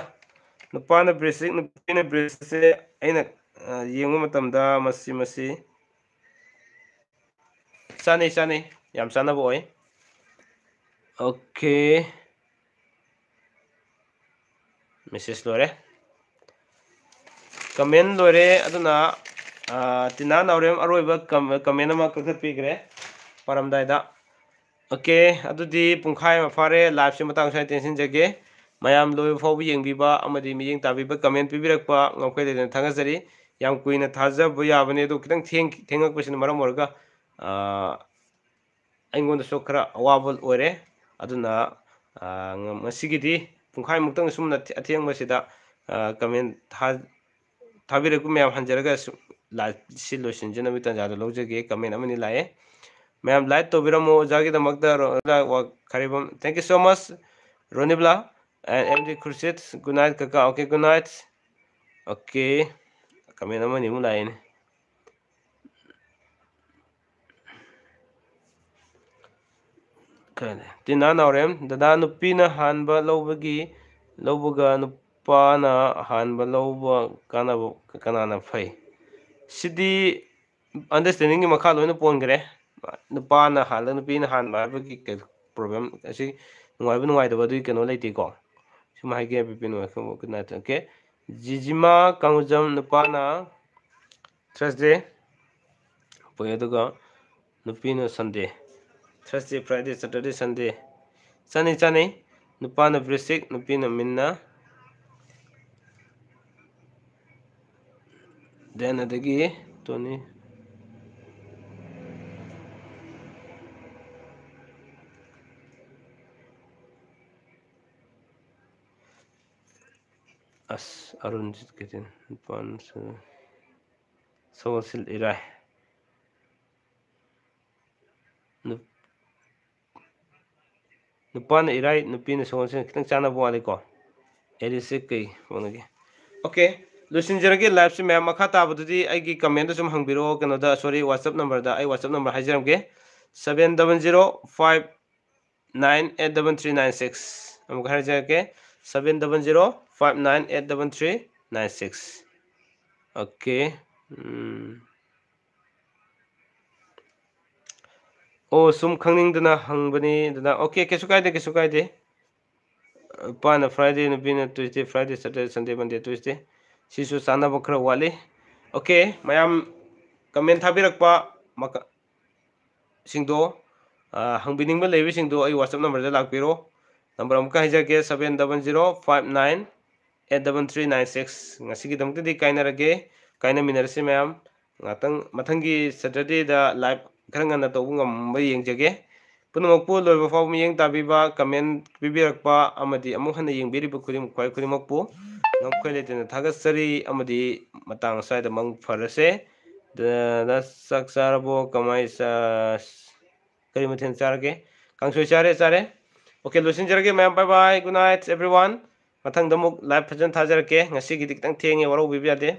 ꯅꯨꯄꯥꯅ ꯕ꯭ꯔꯤꯁꯤꯛ, ꯅꯨꯄꯤꯅ ꯕ꯭ꯔꯤꯁꯁꯦ ꯑꯩꯅ, ꯑ, ꯌꯦꯡꯕ ꯃꯇꯝꯗ ꯃꯁꯤ, ꯃꯁꯤ ꯆꯥꯅꯩ, ꯆꯥꯅꯩ꯫ ꯌꯥꯝ ꯆꯥꯅꯕ ꯑꯣꯏ꯫ ꯑꯣꯀꯦ꯫ ꯃꯦꯁꯦꯖ ꯂꯣꯏꯔꯦ꯫ ꯀꯃꯦꯟ ꯂꯣꯏꯔꯦ꯫ ꯑꯗꯨꯅ, ꯑ, ꯇꯤꯅꯥ ꯅꯥꯎꯔꯦꯝ ꯑꯔꯣꯏꯕ ꯀꯝ-, ꯀꯃꯦꯟ ꯑꯃ ꯀꯛꯊꯠꯄꯤꯈ꯭ꯔꯦ ꯄꯥꯔꯝꯗꯥꯏꯗ꯫ ꯑꯣꯀꯦ, ꯑꯗꯨꯗꯤ ꯄꯨꯡꯈꯥꯏ ꯑꯃ ꯐꯥꯔꯦ꯫ ꯂꯥꯏꯚꯁꯦ ꯃꯇꯥꯡ ꯁ꯭ꯋꯥꯏꯗ ꯇꯦꯟꯁꯤꯟꯖꯒꯦ꯫ ꯃꯌꯥꯝ ꯂꯣꯏꯕ ꯐꯥꯎꯕ ꯌꯦꯡꯕꯤꯕ ꯑꯃꯗꯤ ꯃꯤꯠꯌꯦꯡ ꯇꯥꯕꯤꯕ, ꯀꯃꯦꯟ ꯄꯤꯕꯤꯔꯛꯄ ꯉꯝꯈꯩ ꯂꯩꯗꯅ ꯊꯥꯒꯠꯆꯔꯤ꯫ ꯌꯥꯝ ꯀꯨꯏꯅ ꯊꯥꯖꯕ ꯌꯥꯕꯅꯤ, ꯑꯗꯣ ꯈꯤꯇꯪ ꯊꯦꯡ-, ꯊꯦꯡꯉꯛꯄꯁꯤꯅ ꯃꯔꯝ ꯑꯣꯏꯔꯒ, ꯑ, ꯑꯩꯉꯣꯟꯗꯁꯨ ꯈꯔ ꯑꯋꯥꯕ ꯑꯣꯏꯔꯦ꯫ ꯑꯗꯨꯅ, ꯑ, ꯉ-, ꯉꯁꯤꯒꯤꯗꯤ ꯄꯨꯡꯈꯥꯏꯃꯨꯛꯇꯪ ꯁꯨꯝꯅ ꯑꯊꯦꯡꯕꯁꯤꯗ, ꯑ, ꯀꯃꯦꯟ ꯊꯥ-, ꯊꯥꯕꯤꯔꯛꯄ ꯃꯌꯥꯝ ꯍꯟꯖꯔꯒ ꯁꯨꯝ ꯂꯥꯏꯚꯁꯤ ꯂꯣꯏꯁꯤꯟꯖꯅꯕꯒꯤ ꯇꯥꯟꯖꯥꯗꯣ ꯂꯧꯖꯒꯦ꯫ ꯀꯃꯦꯟ ꯑꯃꯅꯤ ꯂꯥꯛꯑꯦ꯫ ꯃꯌꯥꯝ ꯂꯥꯏꯛ ꯇꯧꯕꯤꯔꯝꯃꯣ ꯑꯣꯖꯥꯒꯤꯗꯃꯛꯇ, ꯔꯣ-, ꯋꯥ-, ꯈꯥꯔꯤꯕꯝ꯫ Thank you so much, ꯔꯣꯅꯤꯕ꯭ꯂꯥ and M D Khurshid. Good night ꯀꯀꯥ꯫ Okay, good night꯫ Okay, ꯀꯃꯦꯟ ꯑꯃꯅꯤꯃꯨꯛ ꯂꯥꯛꯑꯦꯅꯦ꯫ ꯀꯩꯅꯣ? ꯇꯤꯅꯥ ꯅꯥꯎꯔꯦꯝ, ꯗꯗꯥ, ꯅꯨꯄꯤꯅ ꯍꯥꯟꯕ ꯂꯧꯕꯒꯤ, ꯂꯧꯕꯒ ꯅꯨꯄꯥꯅ ꯍꯥꯟꯕ ꯂꯧꯕ ꯀꯥꯟꯅꯕ ꯀꯅꯥꯅ ꯐꯩ? ꯁꯤꯗꯤ understandingꯒꯤ ꯃꯈꯥ ꯂꯣꯏꯅ ꯄꯣꯟꯈ꯭ꯔꯦ꯫ ꯅꯨꯄꯥꯅ ꯍꯥꯜꯂ ꯅꯨꯄꯤꯅ ꯍꯥꯟꯕ ꯍꯥꯏꯕꯒꯤ ꯀꯩ problem, ꯑꯁꯤ ꯅꯨꯡꯉꯥꯏꯕ ꯅꯨꯡꯉꯥꯏꯇꯕ ꯑꯗꯨꯒꯤ ꯀꯩꯅꯣ ꯂꯩꯇꯦꯀꯣ꯫ ꯁꯨꯝ ꯍꯥꯏꯒꯦ, ꯕꯤꯄꯤꯟ ꯑꯣꯏ, good night꯫ Okay, ꯖꯤꯖꯤꯃꯥ ꯀꯥꯡꯖꯝ, ꯅꯨꯄꯥꯅ Thursday ꯄꯣꯛꯑꯦ, ꯑꯗꯨꯒ ꯅꯨꯄꯤꯅ Sunday꯫ Thursday, Friday, Saturday, Sunday꯫ ꯆꯥꯅꯩ, ꯆꯥꯅꯩ꯫ ꯅꯨꯄꯥꯅ ꯕ꯭ꯔꯤꯁꯤꯛ, ꯅꯨꯄꯤꯅ ꯃꯤꯟꯅ꯫ Then ꯑꯗꯒꯤ ꯇꯣꯅꯤ꯫ ꯑꯁ, ꯑꯔꯨꯟꯖꯤꯠ ꯀꯩꯊꯦꯜ, ꯅꯨꯄꯥꯅ ꯁ-, ꯁꯒꯣꯜꯁꯦꯜ ꯏꯔꯥꯏ꯫ ꯅꯨ-, ꯅꯨꯄꯥꯅ ꯏꯔꯥꯏ, ꯅꯨꯄꯤꯅ ꯁꯒꯣꯜꯁꯦꯜ, ꯈꯤꯇꯪ ꯆꯥꯟꯅꯕ ꯋꯥꯠꯂꯤꯀꯣ꯫ ꯑꯦꯔꯤꯁꯦ ꯀꯩ ꯍꯣꯠꯅꯒꯦ? Okay, ꯂꯣꯏꯁꯤꯟꯖꯔꯒꯦ ꯂꯥꯏꯚꯁꯦ꯫ ꯃꯌꯥꯝ ꯃꯈꯥ ꯇꯥꯕꯗꯨꯗꯤ ꯑꯩꯒꯤ ꯀꯃꯦꯟꯗ ꯁꯨꯝ ꯍꯪꯕꯤꯔꯛꯑꯣ, ꯀꯩꯅꯣꯗ, sorry, WhatsApp numberꯗ꯫ ꯑꯩ WhatsApp number ꯍꯥꯏꯖꯔꯝꯒꯦ, seven double zero five nine eight double three nine six꯫ ꯑꯃꯨꯛꯀ ꯍꯥꯏꯖꯔꯛꯀꯦ, seven double zero five nine eight double three nine six꯫ Okay, ꯎꯝ꯫ ꯑꯣ, ꯁꯨꯝ ꯈꯪꯅꯤꯡꯗꯅ ꯍꯪꯕꯅꯤ ꯑꯗꯨꯅ꯫ ꯑꯣꯀꯦ, ꯀꯩꯁꯨ ꯀꯥꯏꯗꯦ, ꯀꯩꯁꯨ ꯀꯥꯏꯗꯦ꯫ ꯅꯨꯄꯥꯅ Friday, ꯅꯨꯄꯤꯅ Tuesday, Friday, Saturday, Sunday, Monday, Tuesday꯫ ꯁꯤꯁꯨ ꯆꯥꯟꯅꯕ ꯈꯔ ꯋꯥꯠꯂꯤ꯫ ꯑꯣꯀꯦ, ꯃꯌꯥꯝ comment ꯊꯥꯕꯤꯔꯛꯄ ꯃꯈ-, ꯁꯤꯡꯗꯣ, ꯑ, ꯍꯪꯕꯤꯅꯤꯡꯕ ꯂꯩꯕꯁꯤꯡꯗꯣ ꯑꯩ WhatsApp numberꯗ ꯂꯥꯛꯄꯤꯔꯣ꯫ Number ꯑꯃꯨꯛꯀ ꯍꯥꯏꯖꯔꯛꯀꯦ, seven double zero five nine eight double three nine six꯫ ꯉꯁꯤꯒꯤꯗꯃꯛꯇꯗꯤ ꯀꯥꯏꯅꯔꯒꯦ꯫ ꯀꯥꯏꯅꯃꯤꯟꯅꯔꯁꯤ ꯃꯌꯥꯝ꯫ ꯉꯥꯛꯇꯪ ꯃꯊꯪꯒꯤ Saturdayꯗ live ꯈꯔ ꯉꯟꯅ ꯇꯧꯕ ꯉꯝꯕ ꯌꯦꯡꯖꯒꯦ꯫ ꯄꯨꯝꯅꯃꯛꯄꯨ ꯂꯣꯏꯕ ꯐꯥꯎꯕ ꯃꯤꯠꯌꯦꯡ ꯇꯥꯕꯤꯕ, comment ꯄꯤꯕꯤꯔꯛꯄ ꯑꯃꯗꯤ ꯑꯃꯨꯛ ꯍꯟꯅ ꯌꯦꯡꯕꯤꯔꯤꯕ ꯈꯨꯗꯤꯡꯃꯛ, ꯈ꯭ꯋꯥꯏ ꯈꯨꯗꯤꯡꯃꯛꯄꯨ ꯉꯝꯈꯩ ꯂꯩꯇꯅ ꯊꯥꯒꯠꯆꯔꯤ ꯑꯃꯗꯤ ꯃꯇꯥꯡ ꯑꯁ꯭ꯋꯥꯏꯗ ꯃꯪ ꯐꯔꯁꯦ꯫ ꯗ-, ꯅ ꯆꯥꯛ ꯆꯥꯔꯕꯣ? ꯀꯃꯥꯏ ꯆꯥ-, ꯀꯔꯤ ꯃꯊꯦꯜ ꯆꯥꯔꯒꯦ? ꯀꯥꯡꯁꯣꯏ ꯆꯥꯔꯦ, ꯆꯥꯔꯦ꯫ ꯑꯣꯀꯦ, ꯂꯣꯏꯁꯤꯟꯖꯔꯒꯦ ꯃꯌꯥꯝ꯫ Bye bye, good night everyone꯫ ꯃꯊꯪꯗ ꯑꯃꯨꯛ live ꯐꯖꯅ ꯊꯥꯖꯔꯛꯀꯦ꯫ ꯉꯁꯤꯒꯤꯗꯤ ꯈꯤꯇꯪ ꯊꯦꯡꯉꯦ, ꯋꯥꯔꯧꯕꯤꯕ ꯌꯥꯗꯦ꯫